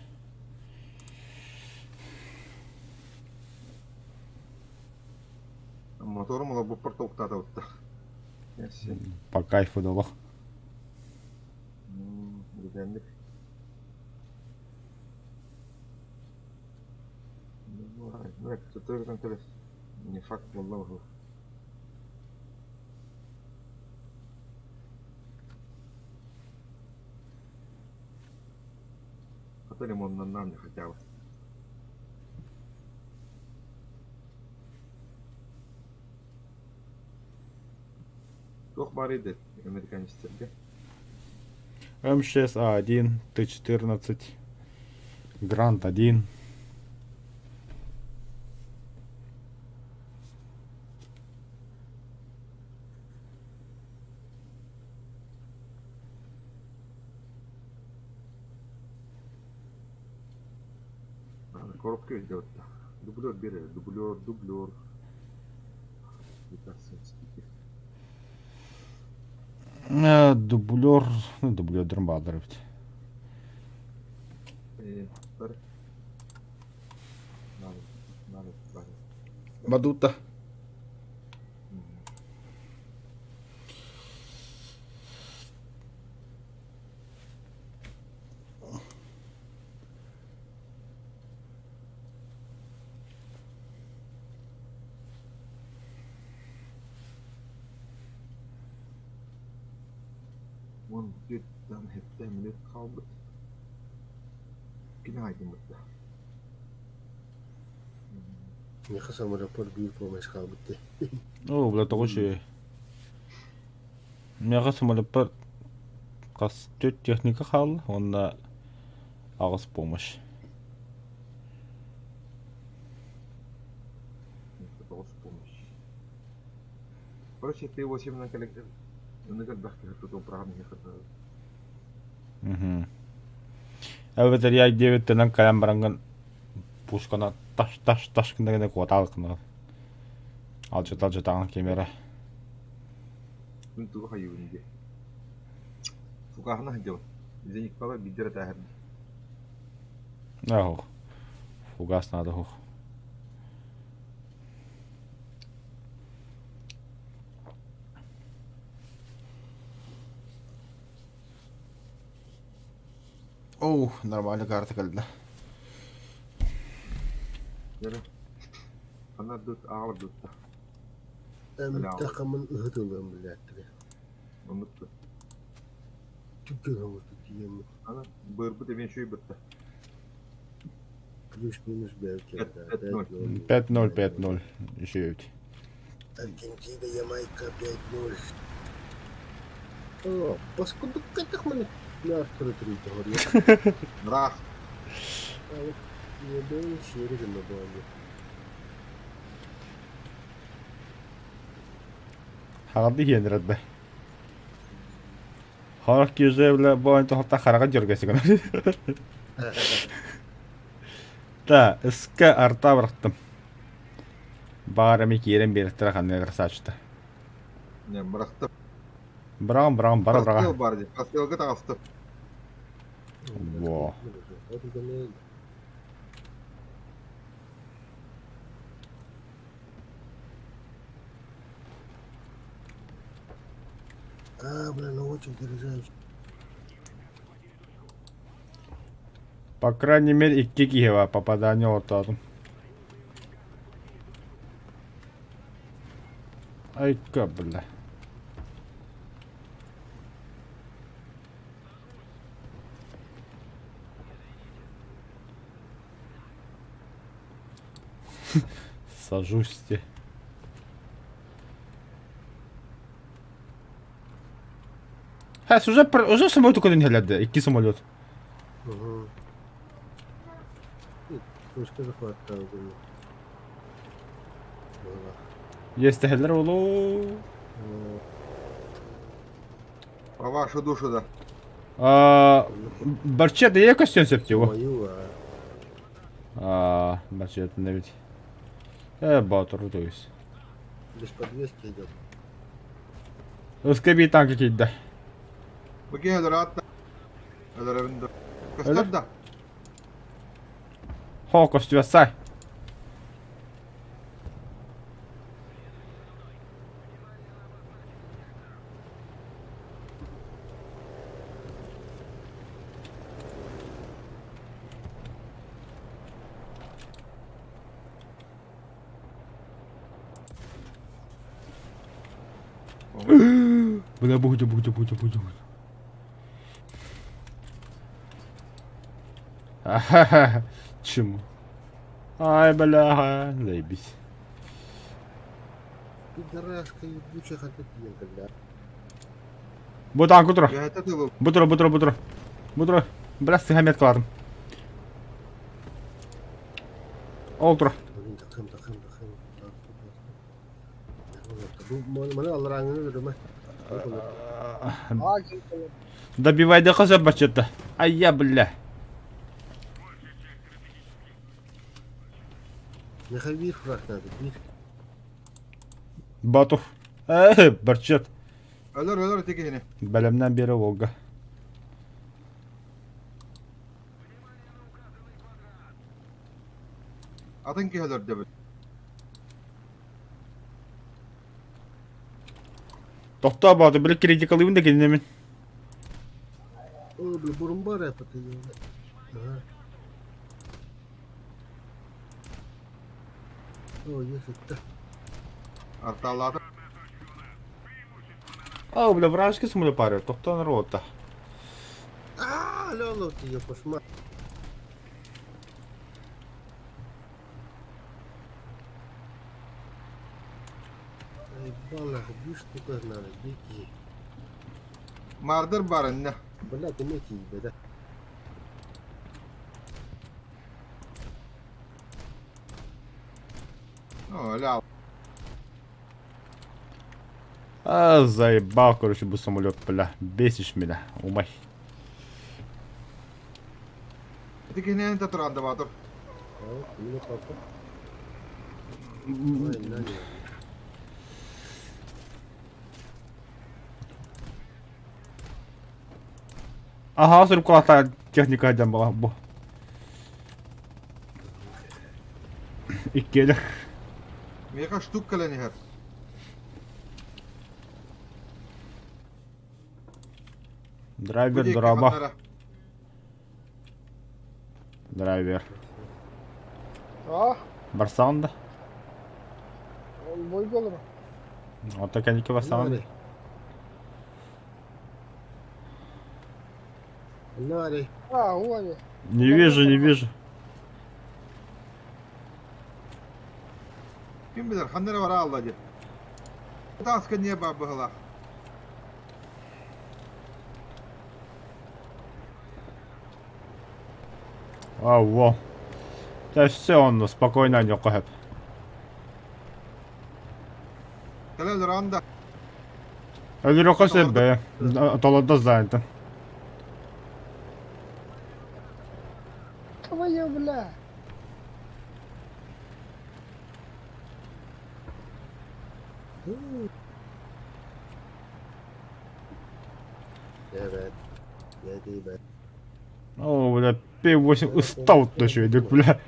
Моторум олорбуппар толуктаатабытта. По кайфу дало. Бүтэнник. Не факт буолла быһыы. Хата лимоннаннаам хотя бы. Туох баар edi американецтергэ? М6А1, Т-14, Грант-1. Коробка идет. Дублер бери, дублер, дублер. Дублер, ну дублердерин баалар эбит. Бадута. Уон түөртэн сэттэ мүнүүт хаалбыт. Кини аайдыммыт да. Миэхэ самолеппар биир помощь хаалбыт дии. Оо, бля, тоҕо үчүгэй. Миэхэ самолеппар хас түөрт техника хаалла уонна аҕыс помощь. Тоҕус помощь. Короче, ты восемь кэлэн Онно элбэх киһи тутуом праҕан иһэ Мгм. Эбэтэр я диэбиттэнэн кэлэн бараҥҥын пушканы таш таш таш гына гына куотаалыккына алдьата алдьатаҕын ким эрэ Мин тугу хайыыбын диye. Фугаһына сылдьабын. Зениккалар биирдэ эрэ тааһырдым. Ох, фугас надо ох. Оу, нормально карта кэллэ. Дьэ, ханна дут аҕалар дутта. Эмтэххэ мин ыһытылыам билээттири. Оннук да. Түргэн оҥосту тиийэммин. Аны быырбыт эмиэ үчүгэй бытта. Плюс-минус бэйэм 5-0. 5-0, 5-0. Үчүгэй эбит. Аргентина, Ямайка 5-0. О, паскудуккатах маны мертвый три Ыраах. Не сиэри гына буолла. Хаҕалды иһиэн да. Харах киэжэ бля бу тоһотта хараҕа дьөргөсү гына. Та, ска арта бырахтым. Баар эми киирэн биэртэрэ ханна красавчита. Не, бырахтым. Быраҕым, быраҕым, бара быраҕа. Пастел бар дии. Пастелга таҕыстым. Во. А, бля, ну очень заряжаюсь. По крайней мере, икки киһи бар попадание ортоотум. Айка, бля. Сажусь те. Хас уже уже самолет көтөн иһэллэр икки самолет. Угу. Пушка захваттаан гына. Иэстэһэллэр олоо. По вашу душу да. А, Барчет я көстүөн сөп дии Мою, А, Барчет эбит. Э, Боотур то есть. без подвески идет. Ыска бии танка киирдэ. Бу киһи өлөр аатта. Өлөрөбүн да. Көстөр да. Хоо көстүбэт сай. Бля, будь, будь, будь, будь, будь. Ахаха, чему? Ай, бля, заебись. Пидораска ебучая хататенко, бля. Бу танк утро. Это ты был. Бутро, бутро, бутро. Бутро. Бля, сыгамет кладым. Олтро. Блин, такым, такым, такым. Маны аллараңын өлөрөмө. Добивай да хаса бачета. Ай я, бля. Нехай бир фраг надо, бир. Батур. Э, барчет. Өлөр өлөр тикини. Бэлэмнэн биэрэ Волга. Атын киһи өлөр дебит. Тохтоо Батур, били критикалыыбын да кининэмин. О, бля, бурун бар это Ага. О, есть это. Арталаата. О, бля, вражеский самолет парю. Тохтоо народа. А, лёло ты её пошма. Ай, балах, бишь штука надо, беги. Мардыр бар инне. Блядь, имейте ебе, да? О, ля. А, заебал, короче, был самолет, бля. Бесишь меня, умай. Тикини эн туранда Батур. А, меня папа. Ой, на, не. Ага, сырып техника дем была. Бу. Иккиэлэр. Меха штук кэлэн иһэр. Драйвер дроба. Драйвер. А, Барсаҕын да? бой болор. Ото кэнники барсаҕын. Нари. А, уоли. Не вижу, не вижу. Ким билэр, ханна эрэ бара алла дии. Тааска не баар быһалаах. А, во. Да все онно спокойно аньокко хөп. Кэлэ өлөрөҕүн да. Өлөрөккө сөп бэйэ. Толордо занято. Твою, бля. Evet. Ne ben. О, бля, П8 устал еще, бля.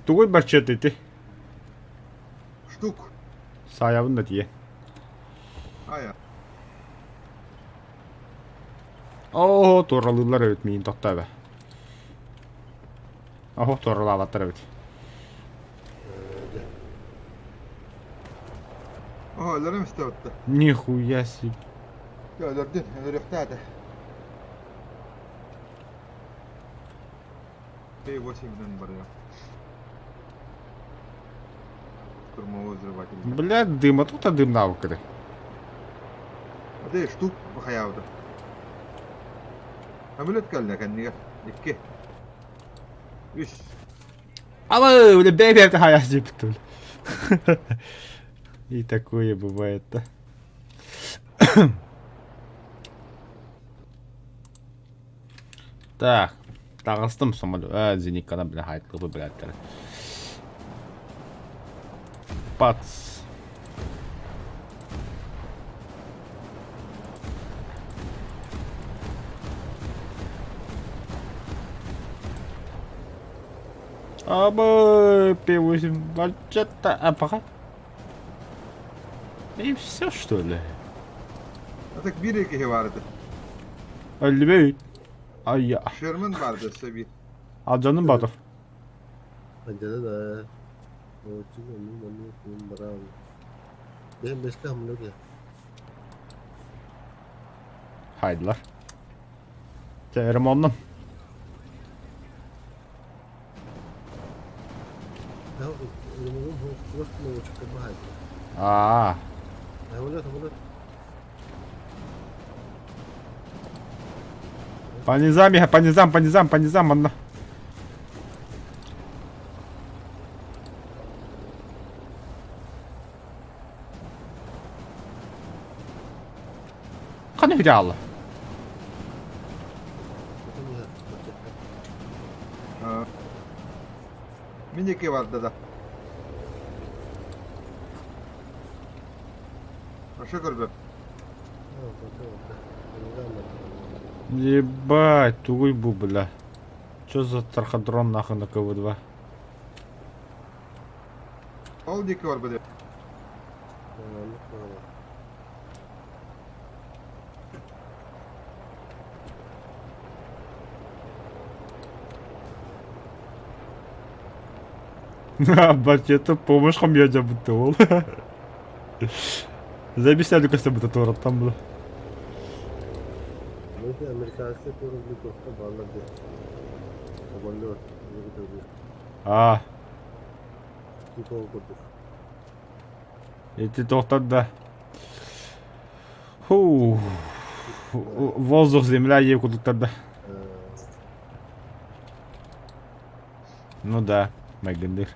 Тугуй барчет ити? Штук. Саайабын да тиийэ. Айа. Оо, туоралыыллар эбит миигин тохтоо эбэ. Оһох туоралаабаттар эбит. Оһо, өлөрүм истэбитте. Нихуя себе. Өлөрдүн, өлөрүөхтээтэ. П8-нэн барыа. Штурмовой взрыватель. Бля, дыма, тут дым навыкы. А ты штук бахаябыта. Самолет кэллэ кэннигэр. Икки. Үс. Ала, бля, бэйбэ хая диэбит И такое бывает-то. Так, таҕыстым самолет. А, зенитканан бля хайтлыбы блядь. Пац. Абы, П8, вообще-то, а пока. И все, что ли? А так биир киһи баар этэ. Өллүбэйт. Ай, Шерман баар да өссө биир. алдьанным Батов. Алдьана да. Очень оннук оннук күн баран. Бэйэм бэскэ хамнар Хайдылар. Чэ, ремоннум. Аа. По низам, я, по низам, по низам, по низам, манна. Ханна үһү Мин диэки барда да. Аша көрбөп. Ебать, тугуй бу, бля. Чё за тархадрон нахуй на КВ-2? Ол диэки барбыт. Бачета помощь хамья будто ол. Забесяли костя будто туораттан было. Американские корабли просто баллады. Самолет. А, Типа курдук. эти тоқтар да. Фу. Воздух, земля, ей кудуктар да. Ну да, майгындыр.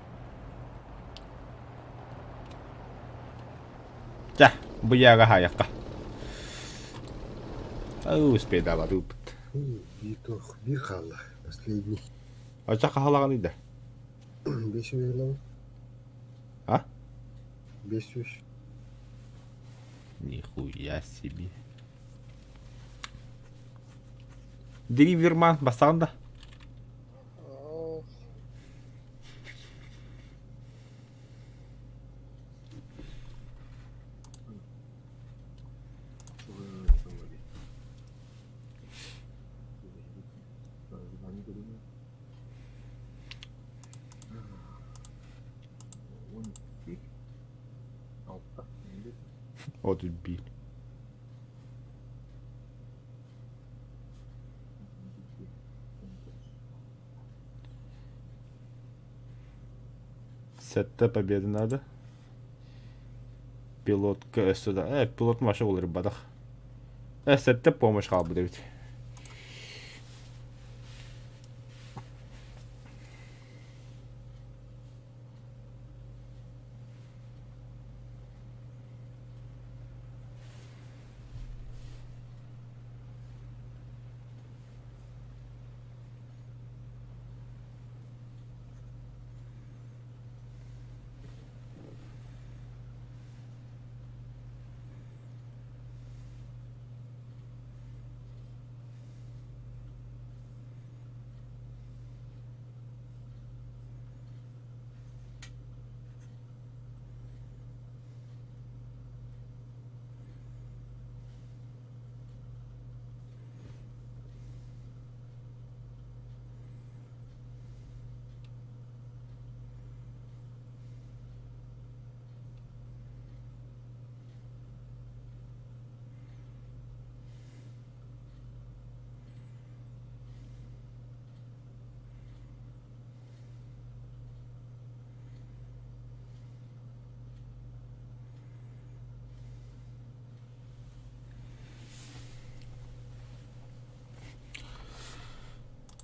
Ча, бу яга хаякка. Ау, успейдабат ыппыт. Биир хаалла. Последний. Оча хаһалаган иде. 500 А? 500. Нихуя себе. Дриверман басанда. 31. Сэттэ победа надо. Пилотка өссө да... Э, пилот маша уларыйбатах. Э, сэттэ помощь хаалбыт эбит.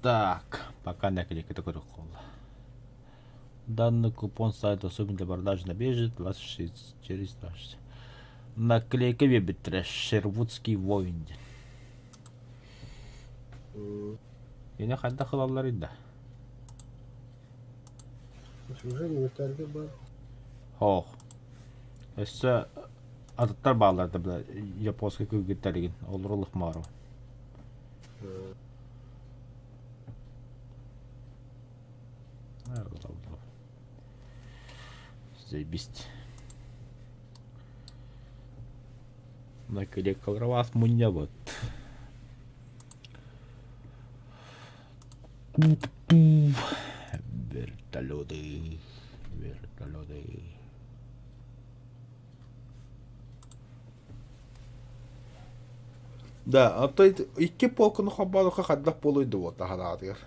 Так, пока наклейка такой холла. Данный купон сайта доступен для продажи на бирже 26 через 26. Наклейка вебитре Шервудский воин. Yine хайдах ылаллар да? Уже инвентарьга бар. Ох. Өссө атыттар бааллар да била японский кыргыттарыгын олоролух маару. Заебись. Наклейкалар мунньабыт. Вертолеты, вертолеты. Да, а то икки полканы холбоодоххо хайдах буолуой да буолта санаатыгар.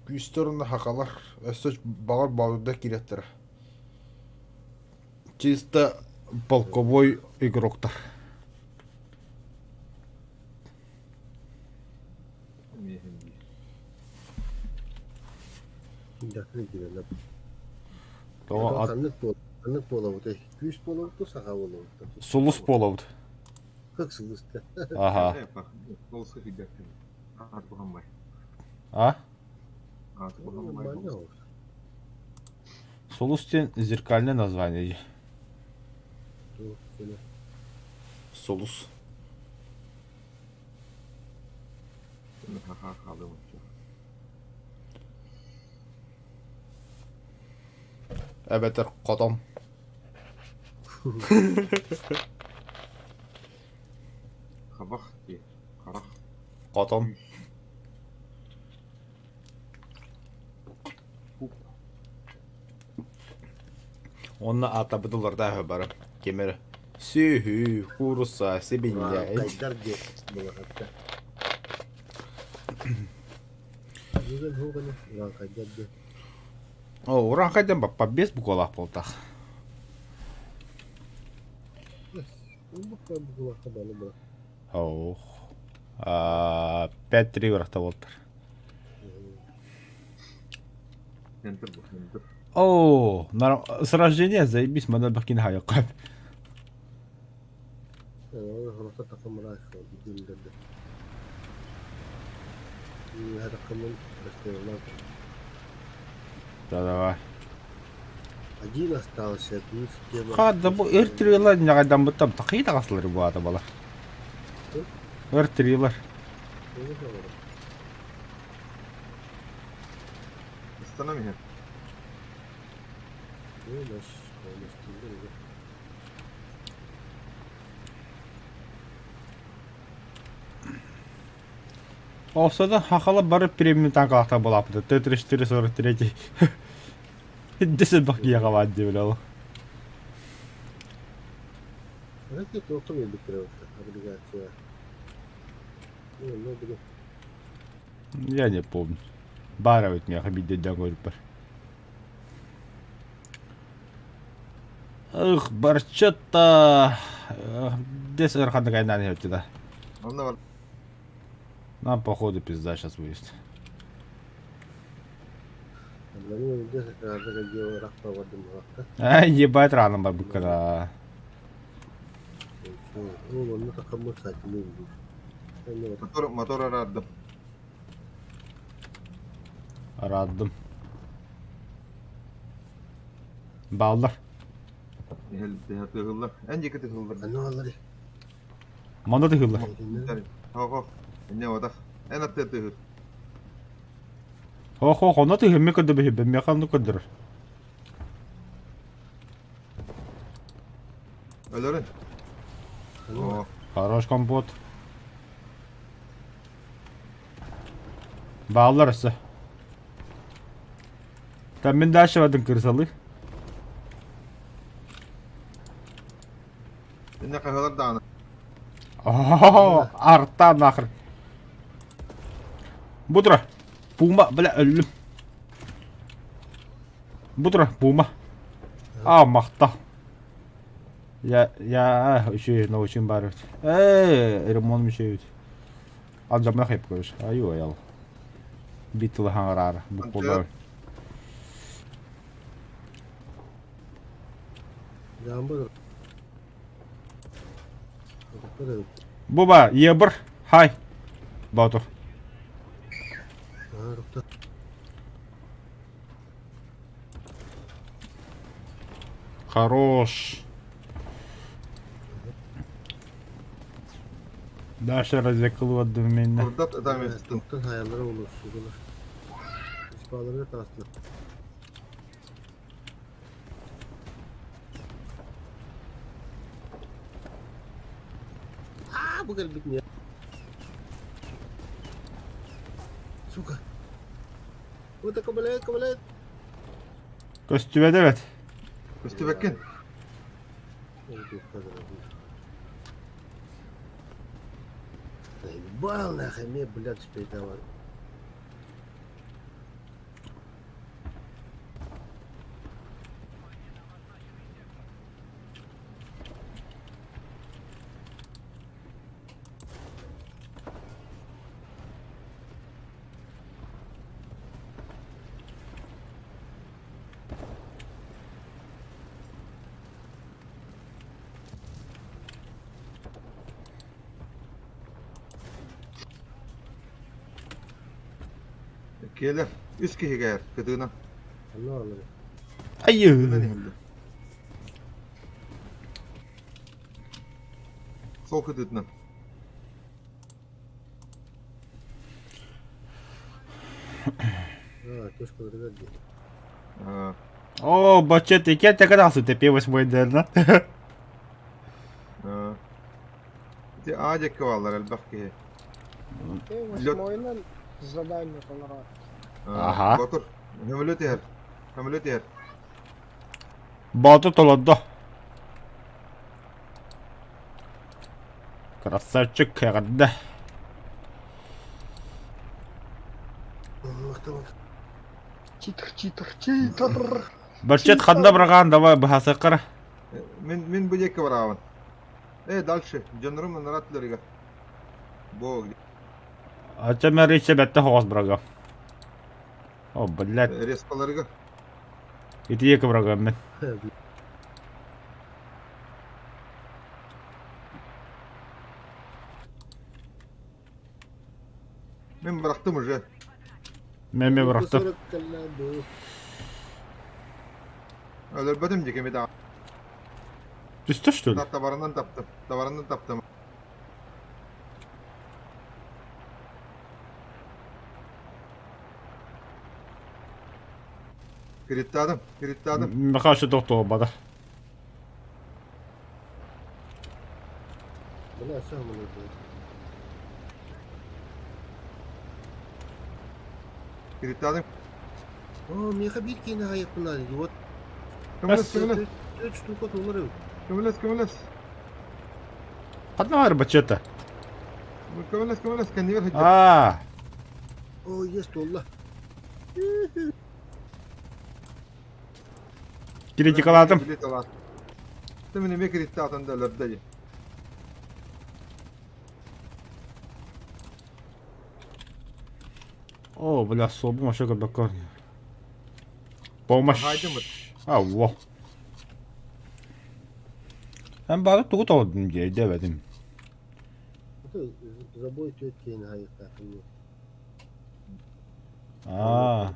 Күүстэр уонна хахалар өссө баҕар боотурдар киириэхтэрэ. Чисто полковой игроктар. Тоҕо Ханнык буол ханнык буолабыт күүс буолабыт саха буолабыт Сулус буолабыт. Как сулуста. Аха. А? Сулус диэн зеркальное название. Сулус. Эбэтэр хотон. Хабах дии, харах. Хотон. Онно аатабыт уларда бары. Ким эрэ сүөһү, куурусса, сибинньэ. Хайдар диэн буолахатта. Бүгүн хуганы урааҥхайдар диэн. О, урааҥхайдан баппа без буквалаах буолтах. Буква буквалаахха балы ба. Ох. 5-3 урахта буолтар. О, с рождения заебись, мана бакин хайыккап. Да, давай. Один остался, плюс тема. Ха, да бу өр трилар ньаҕайдаммыттан такый таҕаслары буата бала. Өр трилар. Ыстанам иһэр. Олсода хахала бары премиум танкалахта булааппыта. Т-34 43. Десет бакия хаваат диэбил ол. Арай туохха биэрбиттэрэ облигация. Ну, били. Я не помню. Баар эбит миэхэ биирдэ өйдөөн көрбүппэр. Ых, барчата. Дес ыараханнык айнаан иһэбит да. Онно бар. Нам походу пизда сейчас будет. Ай, ебать рано барбыккана. Мотор, мотор араардым. Араардым. Бааллар. Тыһыллар. Эн диэки тыһыллар. Манна тыһыллар. Хоох, инне отах. Эн аттыа тыһыр. Хоох, хоох, онно тыһыммы көрдөбүһүбүн, миэхэ онну көрдөрөр. Өлөрүн. О, Хорош компот. Бааллар өссө. Там мин дальше бардым кырсалы. инне хаһылар даҕаны. О, арта нахер. Бутра. Пума, бля, өллүм. Бутра, пума. А, махта. Я, я, үчүгэй, научим баар эбит. Ээ, ремонт үчүгэй эбит. Алдьаммах эп көрүш. Аю аял. Бит тылы хаҥараары. Буквалар. Буба, ебр. Хай. Боотур. Хорош. Даша развекал одновременно. Курдат ытааместым. Тоқтан хаялары улуссугулар. Испалары таастылар. Аа, бу кэлбит не. Сука. Вот такой, блядь, блядь. Көстүбэт эбэт. Көстүбэккин. Заебал нахуй, мне, блядь, теперь давай. Киэлэр үс киһигээр кытыына. Айыы. Сол кытыытынан. О, бачет, и кем ты кадался, ты пей восьмой дерна. Ити аа диэки бааллар элбэх киһи. Ты восьмойынан задание толорор. Аха. Ботур, көмөлө түһэр. Көмөлө түһэр. Боотур толордо. Красавчик, эҕэрдэ. Читер, читер, читер. Баччет ханна быраҕаан давай быһаасыаххара. Мин мин бу диэки бараабын. Э, дальше. Дьоннорум ынараатыларыгар. Бо, Ача рече бэтте хоҕос бырага. О, блядь. Респаларыгар. Ити екі бырагам мен. Мин бырахтым уже. Мен мен бырахтым. Өлөрбөтүм дии кими даҕаны. Түстэ что ли? Табарынан таптым. Табарынан таптым. Кириттаадым, кириттаадым. Михаша тохтообата. Кириттаадым. О, миэхэ биир киинэ аҕыйахпын идиот. Көмөлөс, көмөлөс. Төрт штука толор эбит. Көмөлөс, көмөлөс. Ханна баар баччата? Көмөлөс, көмөлөс, кэннигэр сылдьар. Аа. О, есть туолла. Критикалаатым. Билет Ты мин эмиэ кириттаатан да өлөрдө дии. О, бля, суобум вообще көрбөккө. Помощь. Хаайдымыт. Алло. Эн баары тугу толордум дии өйдөөбөтүм. Забой түөт киһини хайыктаахын дии. Аа.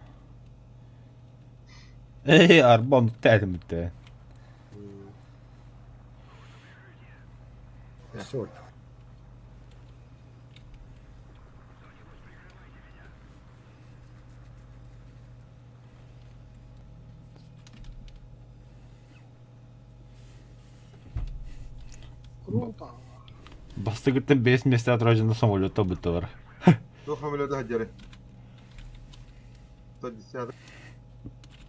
Эй, арба оннук тээтиммиттэ. Сорт. Круто. Бастыгыттан 5 месте отражено самолета быттылар. Туох самолета сылдьарый? 110.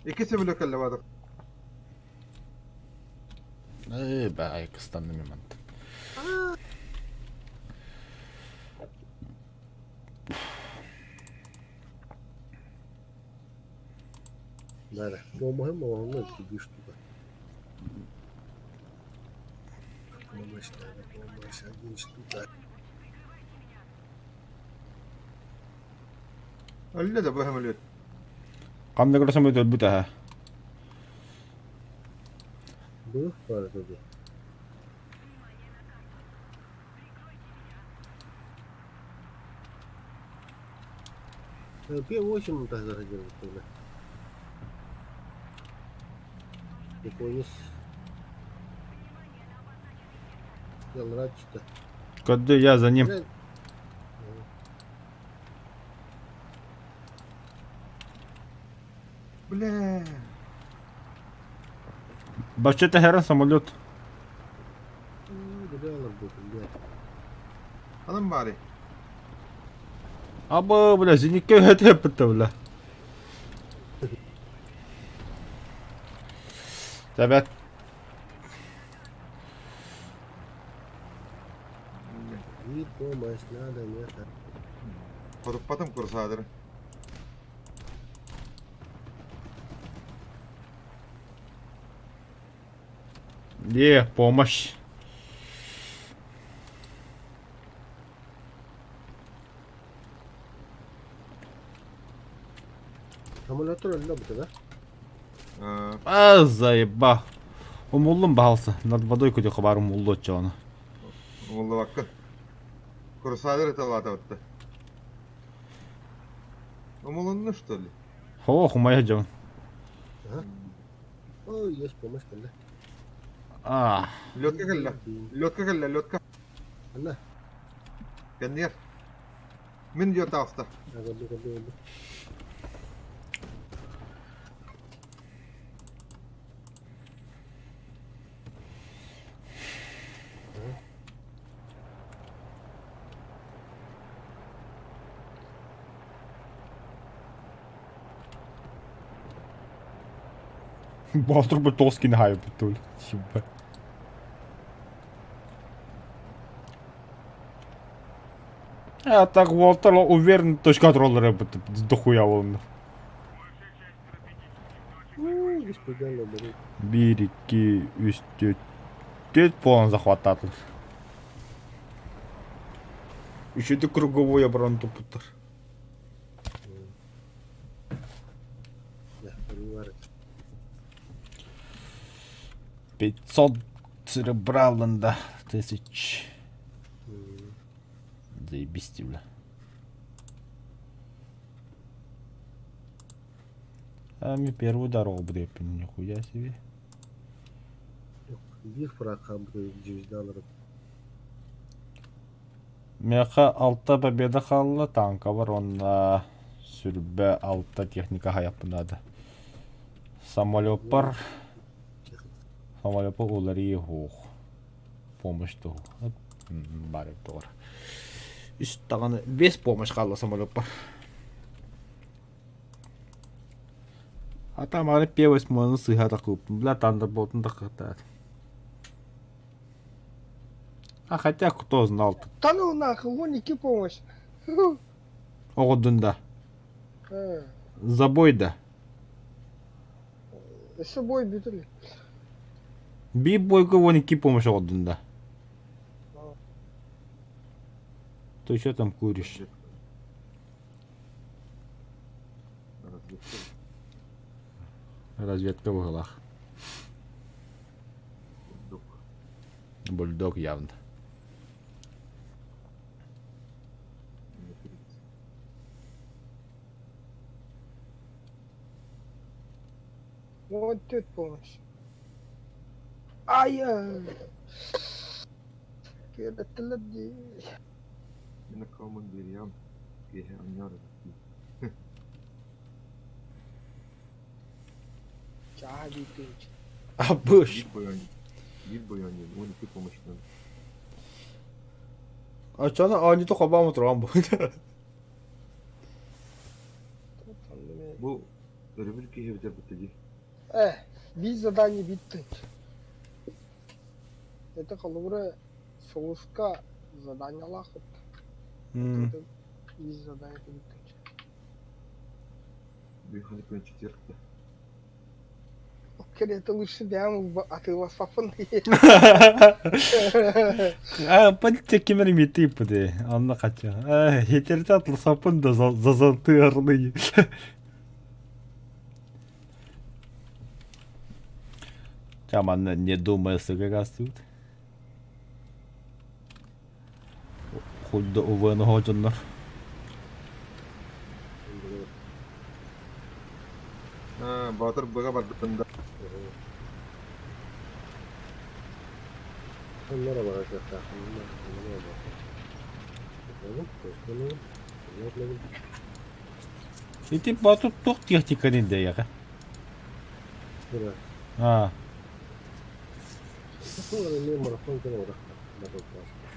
Икки самолет кэллэ баатар. Э, бай, кыстанным мантан. Да, помоги, оно тебе штука. Помощь надо, помощь, один штука. Өллө да бу самолет. Ханна көрө самолет өлбүт аха. Было пара туди. П8 так заходил. Японец. Я нравится-то. Когда я за ним. Бля. Вообще-то херен самолет. Анам баары. Аба, бля, зеникке өтөппүттэ, бля. Тэбэт. Биир помощь надо миэхэ. Хотуппатым курсаадыр. Е, помощь. Самолеттар өллө бу да? А, заеба. Умуллум баһалса. Над водой куди хабар умуллу отчону. Умуллубаккын. Курсаадыр ыталаатабытта. Умулунну что ли? Хо, хумая дьон. Ой, есть помощь кэллэ. А, Лётка кэллэ. Лётка кэллэ, лётка. Анна. Кэнниэр. Мин дьиэ таҕыста. Көрдүм, көрдүм, көрдүм. Боотур бу тоҕус кини хаайбыт туул. Ебать. А так Уолтер уверен точка троллера дохуя волна. Биир, икки, үс, түөрт, түөрт буолан захваттаатылар. Үчүгэй круговой оборону туппуттар. 500 серебра да тысяч. Заебись бля. А мне первую дорогу брепин, нихуя себе. Биир фраг звездалар. Миэхэ алта победа хаалла, танкабар уонна сүрбэ алта техника хайаппын наада. Самолеппар самолеппар уларыы суох. Помощь туһу. Бары тугар. Үс даҕаны без помощь хаалла самолеппар. А там ары П-8 сыыһа такыыппын. Бля, Тандерболтун такыктаат. А хотя кто знал тут. Та ну нахуй, вон ики помощь. Оҕодун да. Забой да. Өссө бой бүтүр. Биир бойга вон ики помощь оҕодун да. Ты что там куришь? Разведка быһылаах. Бульдог явно. Вот тут помощь. Ай! Киэрдэтэлэр дии. Мин аккауммун биэриэҕим, киэһэ оонньоор эбит дии. Чааһа биир тыһыынча. Абыш! Биир бойон, биир бойон диэн 12 помощынан. Оччону оонньууту холбоон туран бу. Бу өрөбүл киһи эбитэ бутта дии. Э, биир задание биир тыһыынча. Это холобура Сулуска заданиелаах М. Биир задание биир тыһыынча. Бүйханы күн четверг Это лучше бэйэм атыыласпаппын А, политика кимер митипы Анна хотя. А, хетердат лосапын да за золотые орлы. Там она не думая, сука, растут. Хоть да увы, дьоннор. Боотур быга бардым да. Оннор барар кыахтаахпын. Ити Боотур туох техниканы дэйэҕэ? Аа.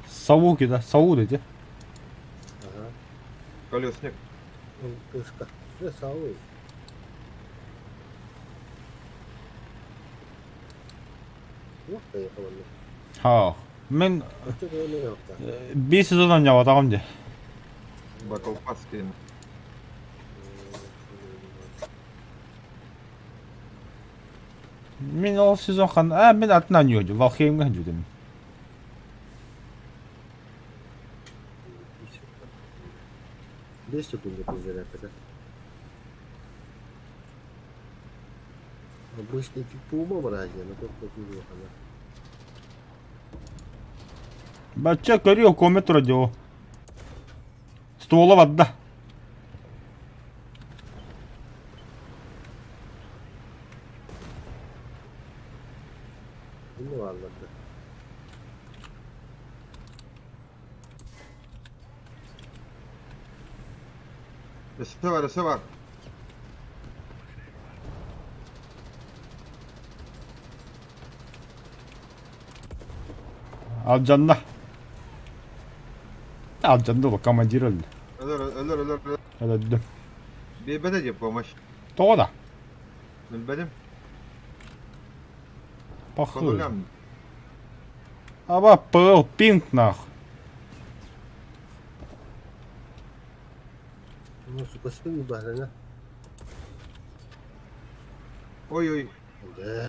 Савуки да, Сауд эти. Колесник. Ха. Мен биир сезон оонньообатаҕым дии. Батлпас диэн. Мин ол сезон хан... А, мин атын оонньуо Валхеймҥа сылдьыбытым. 5 секунд зарядка. Обычный пума вразе, но только она. Бачча көрүө комет радио. Ствола барда. Ну ладно. Да. Өссө бар, өссө бар. Алдьанна. Алдьанна ол командир өлдө. Өлөр, өлөр, өлөр. Өлөдүм. Биэрбэтэ дии помощь. Тоҕо да? Билбэтим. Похуй. По нулям. Аба пыл пинг нах. Ну, сука, свиньи барана. Ой-ой. Да.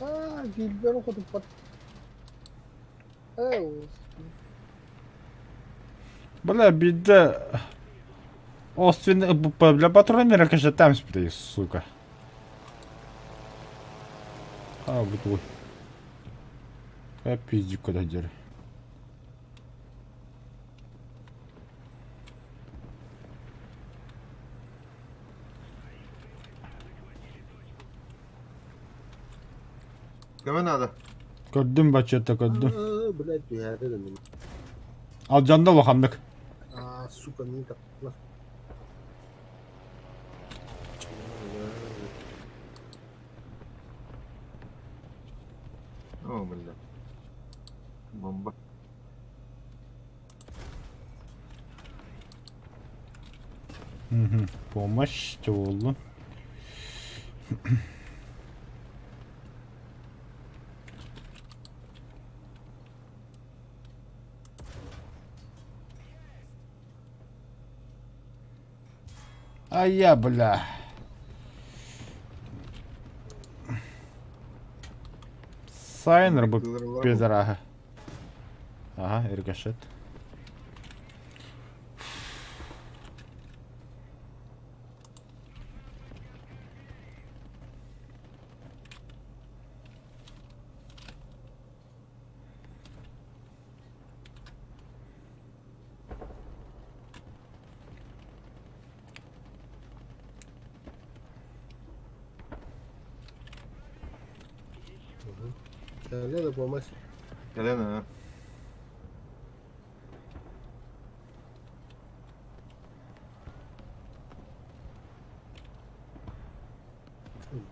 Аа, билбэр хотуппат. Ээ, Бля, биирдэ Остин бля патронами рикошетам спри, сука. А, вот Я пизди куда дер. Көмө наада. Көрдүм баччата көрдүм. А, блядь, түһээри да мин. Алдьанна улаханнык. А, сука, мин таптылар. О, бля. Бомба. Угу. Помощь буоллун. А я, бля. Сайнер бу пидорага. Ага, рикошет. Кэллэ да помощь. Кэлэн аа.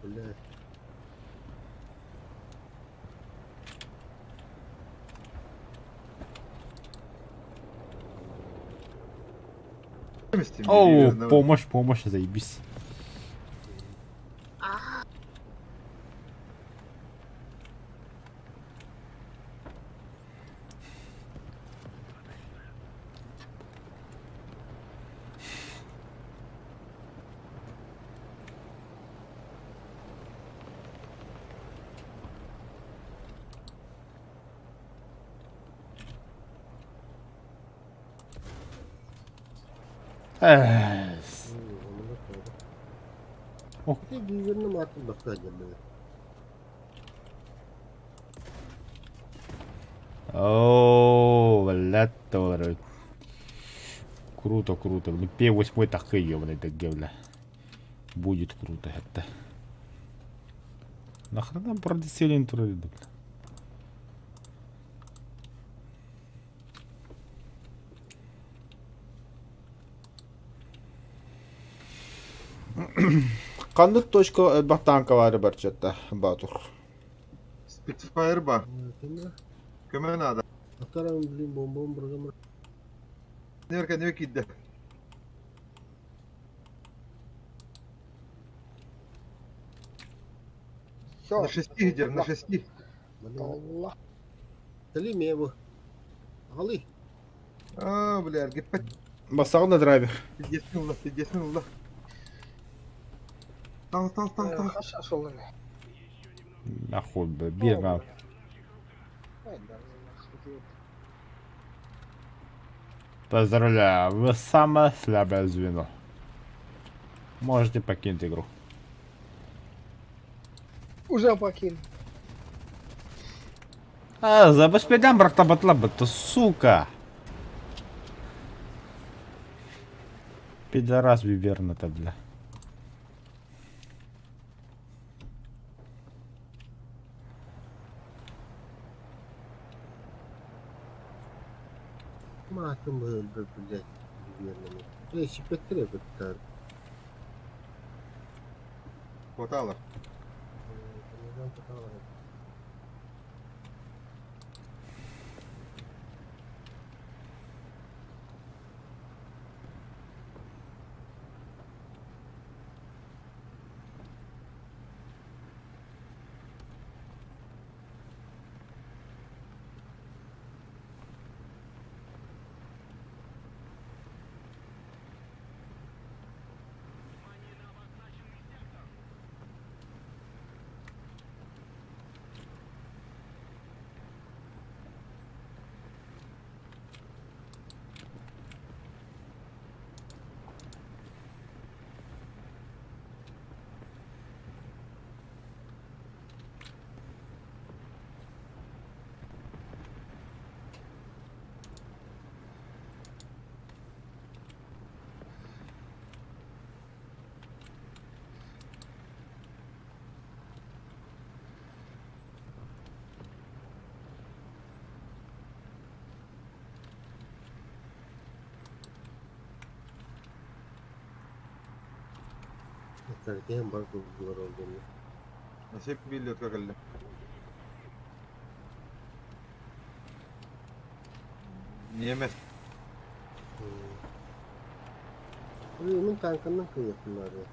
Бля. Оу, помощь, помощь, заебись. Эс. Ох. Оо, блядь, доллары. Круто, круто. Блин, П8 такой, ёбаный, бля. Будет круто это. Нахрена продеселин туры, бля. Ханнык точка элбэх танка баары барчатта Батур. Spitfire ба. Көмө наада. Блин, бомбом быргам. Нерке не кидде. Все. На шести где? На шести. Аллах. Кали мебу. Али. А, бля, гиппет. Бассаҕына драйвер. Пиздесин улла, пиздесин улла. Тал, тал, тал, тал. Хаша шолын. Нахуй, бля, биир гаал. Поздравляю, вы самое слабое звено. Можете покинуть игру. Уже покинул. А, забаспедям брахтабатлаба, сука. Пидорас виверна-то, бля. Маатым өлбө, блядь, вивернами. Эй, сипеттер эбиттар. Хватало. Картиһэн бар курдугар олдум. Насип билет как элле. Немец. Мин танканан кыйыахпын наада.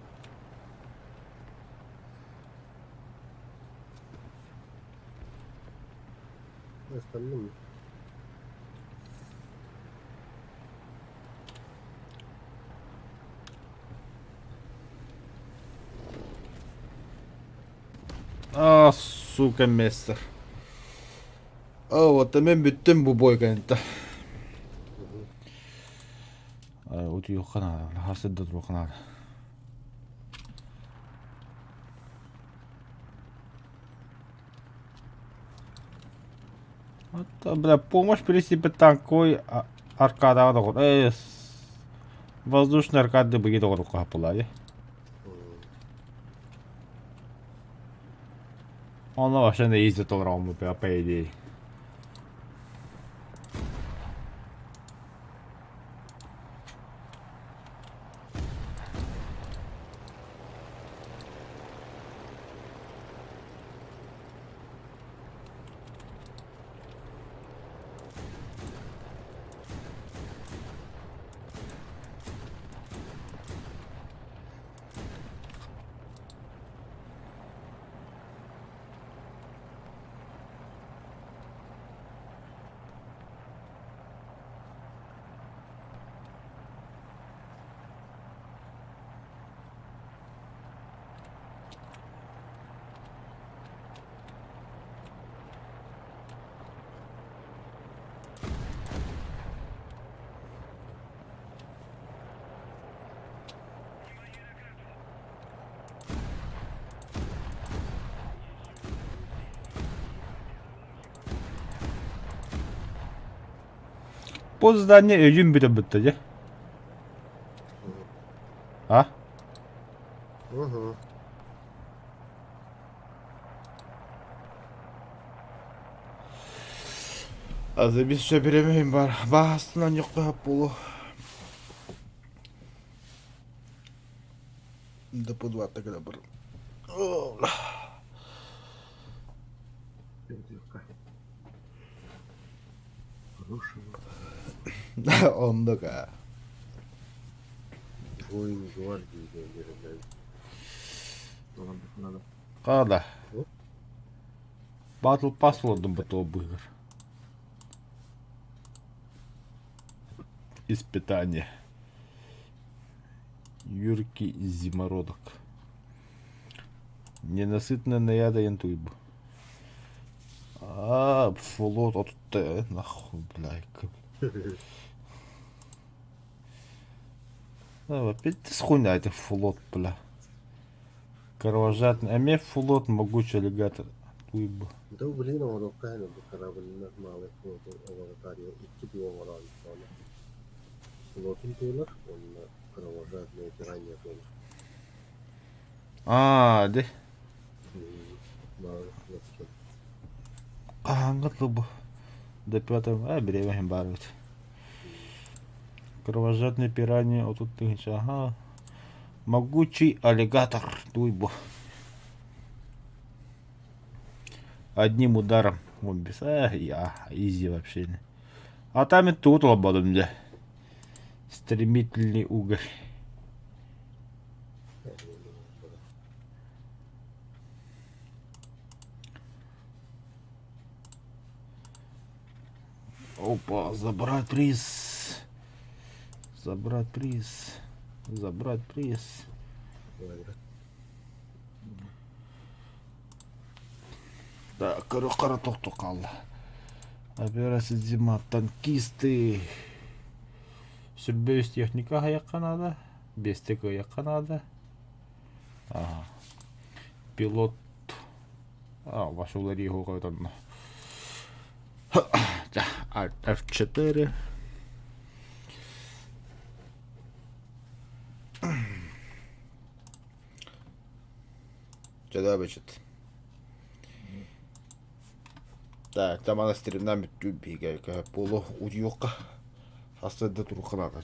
Ыстанным. А, сука, мессер. А, вот мен бүттүм бу бой кэнниттэн. Утуйуохха наада, харсыда туруохха наада. Вот, бля, помощь принципе танковой аркадаҕа доҕор. Э, воздушный аркада быги доҕорукка хаппылаайы. Онно вообще на изи толором по идее. Бу здание өйүн бүтэ бүттэ дьэ. А? Угу. Азы бис сөбүрэмэһин бар. Баастынан юққа болу. Да подватта кыда бар. Оннук аа. Воин гвардии диэн биэрэллэр. Хаада. Battle Pass олордум бу быыгар. Испытание. Юркий зимородок. Ненасытная наяда янтуйбу. А, флот отутта нахуй, блядь. Опять ты хуйня, это флот, бля. Кровожадный. Эмиэ флот могучий аллигатор. Туйбу. Да блин, оҥоруохха иһин бу корабльнар малый флоту оҥоротаарыйа икки дуу оҥороон Флотун туолар уонна кровожадная пиранья туолар. Аа, де. Малый флот диэн. Хаһааҥҥы бу? До пятого. А, бириэмэ иһин баар эбит. Кровожадный пиранья 30 000. Ага. Могучий аллигатор. Туйбу. Одним ударом. Он без... А, я, изи вообще. А там и тут лободом, да. Стремительный угорь. Опа, забрать приз. Забрать приз. Забрать приз. Да, хара тохтуу хаалла. Операция Зима, танкисты. Сүрбэс техника хайахха наада, биэстэ кыайахха наада. Ага. Пилот. А, вашу ларигу онно. F4. Чэ да бачыт. Так, там ана стримнан бүттүү биһиги буолу утуйуохха. Хас да туруохха наада.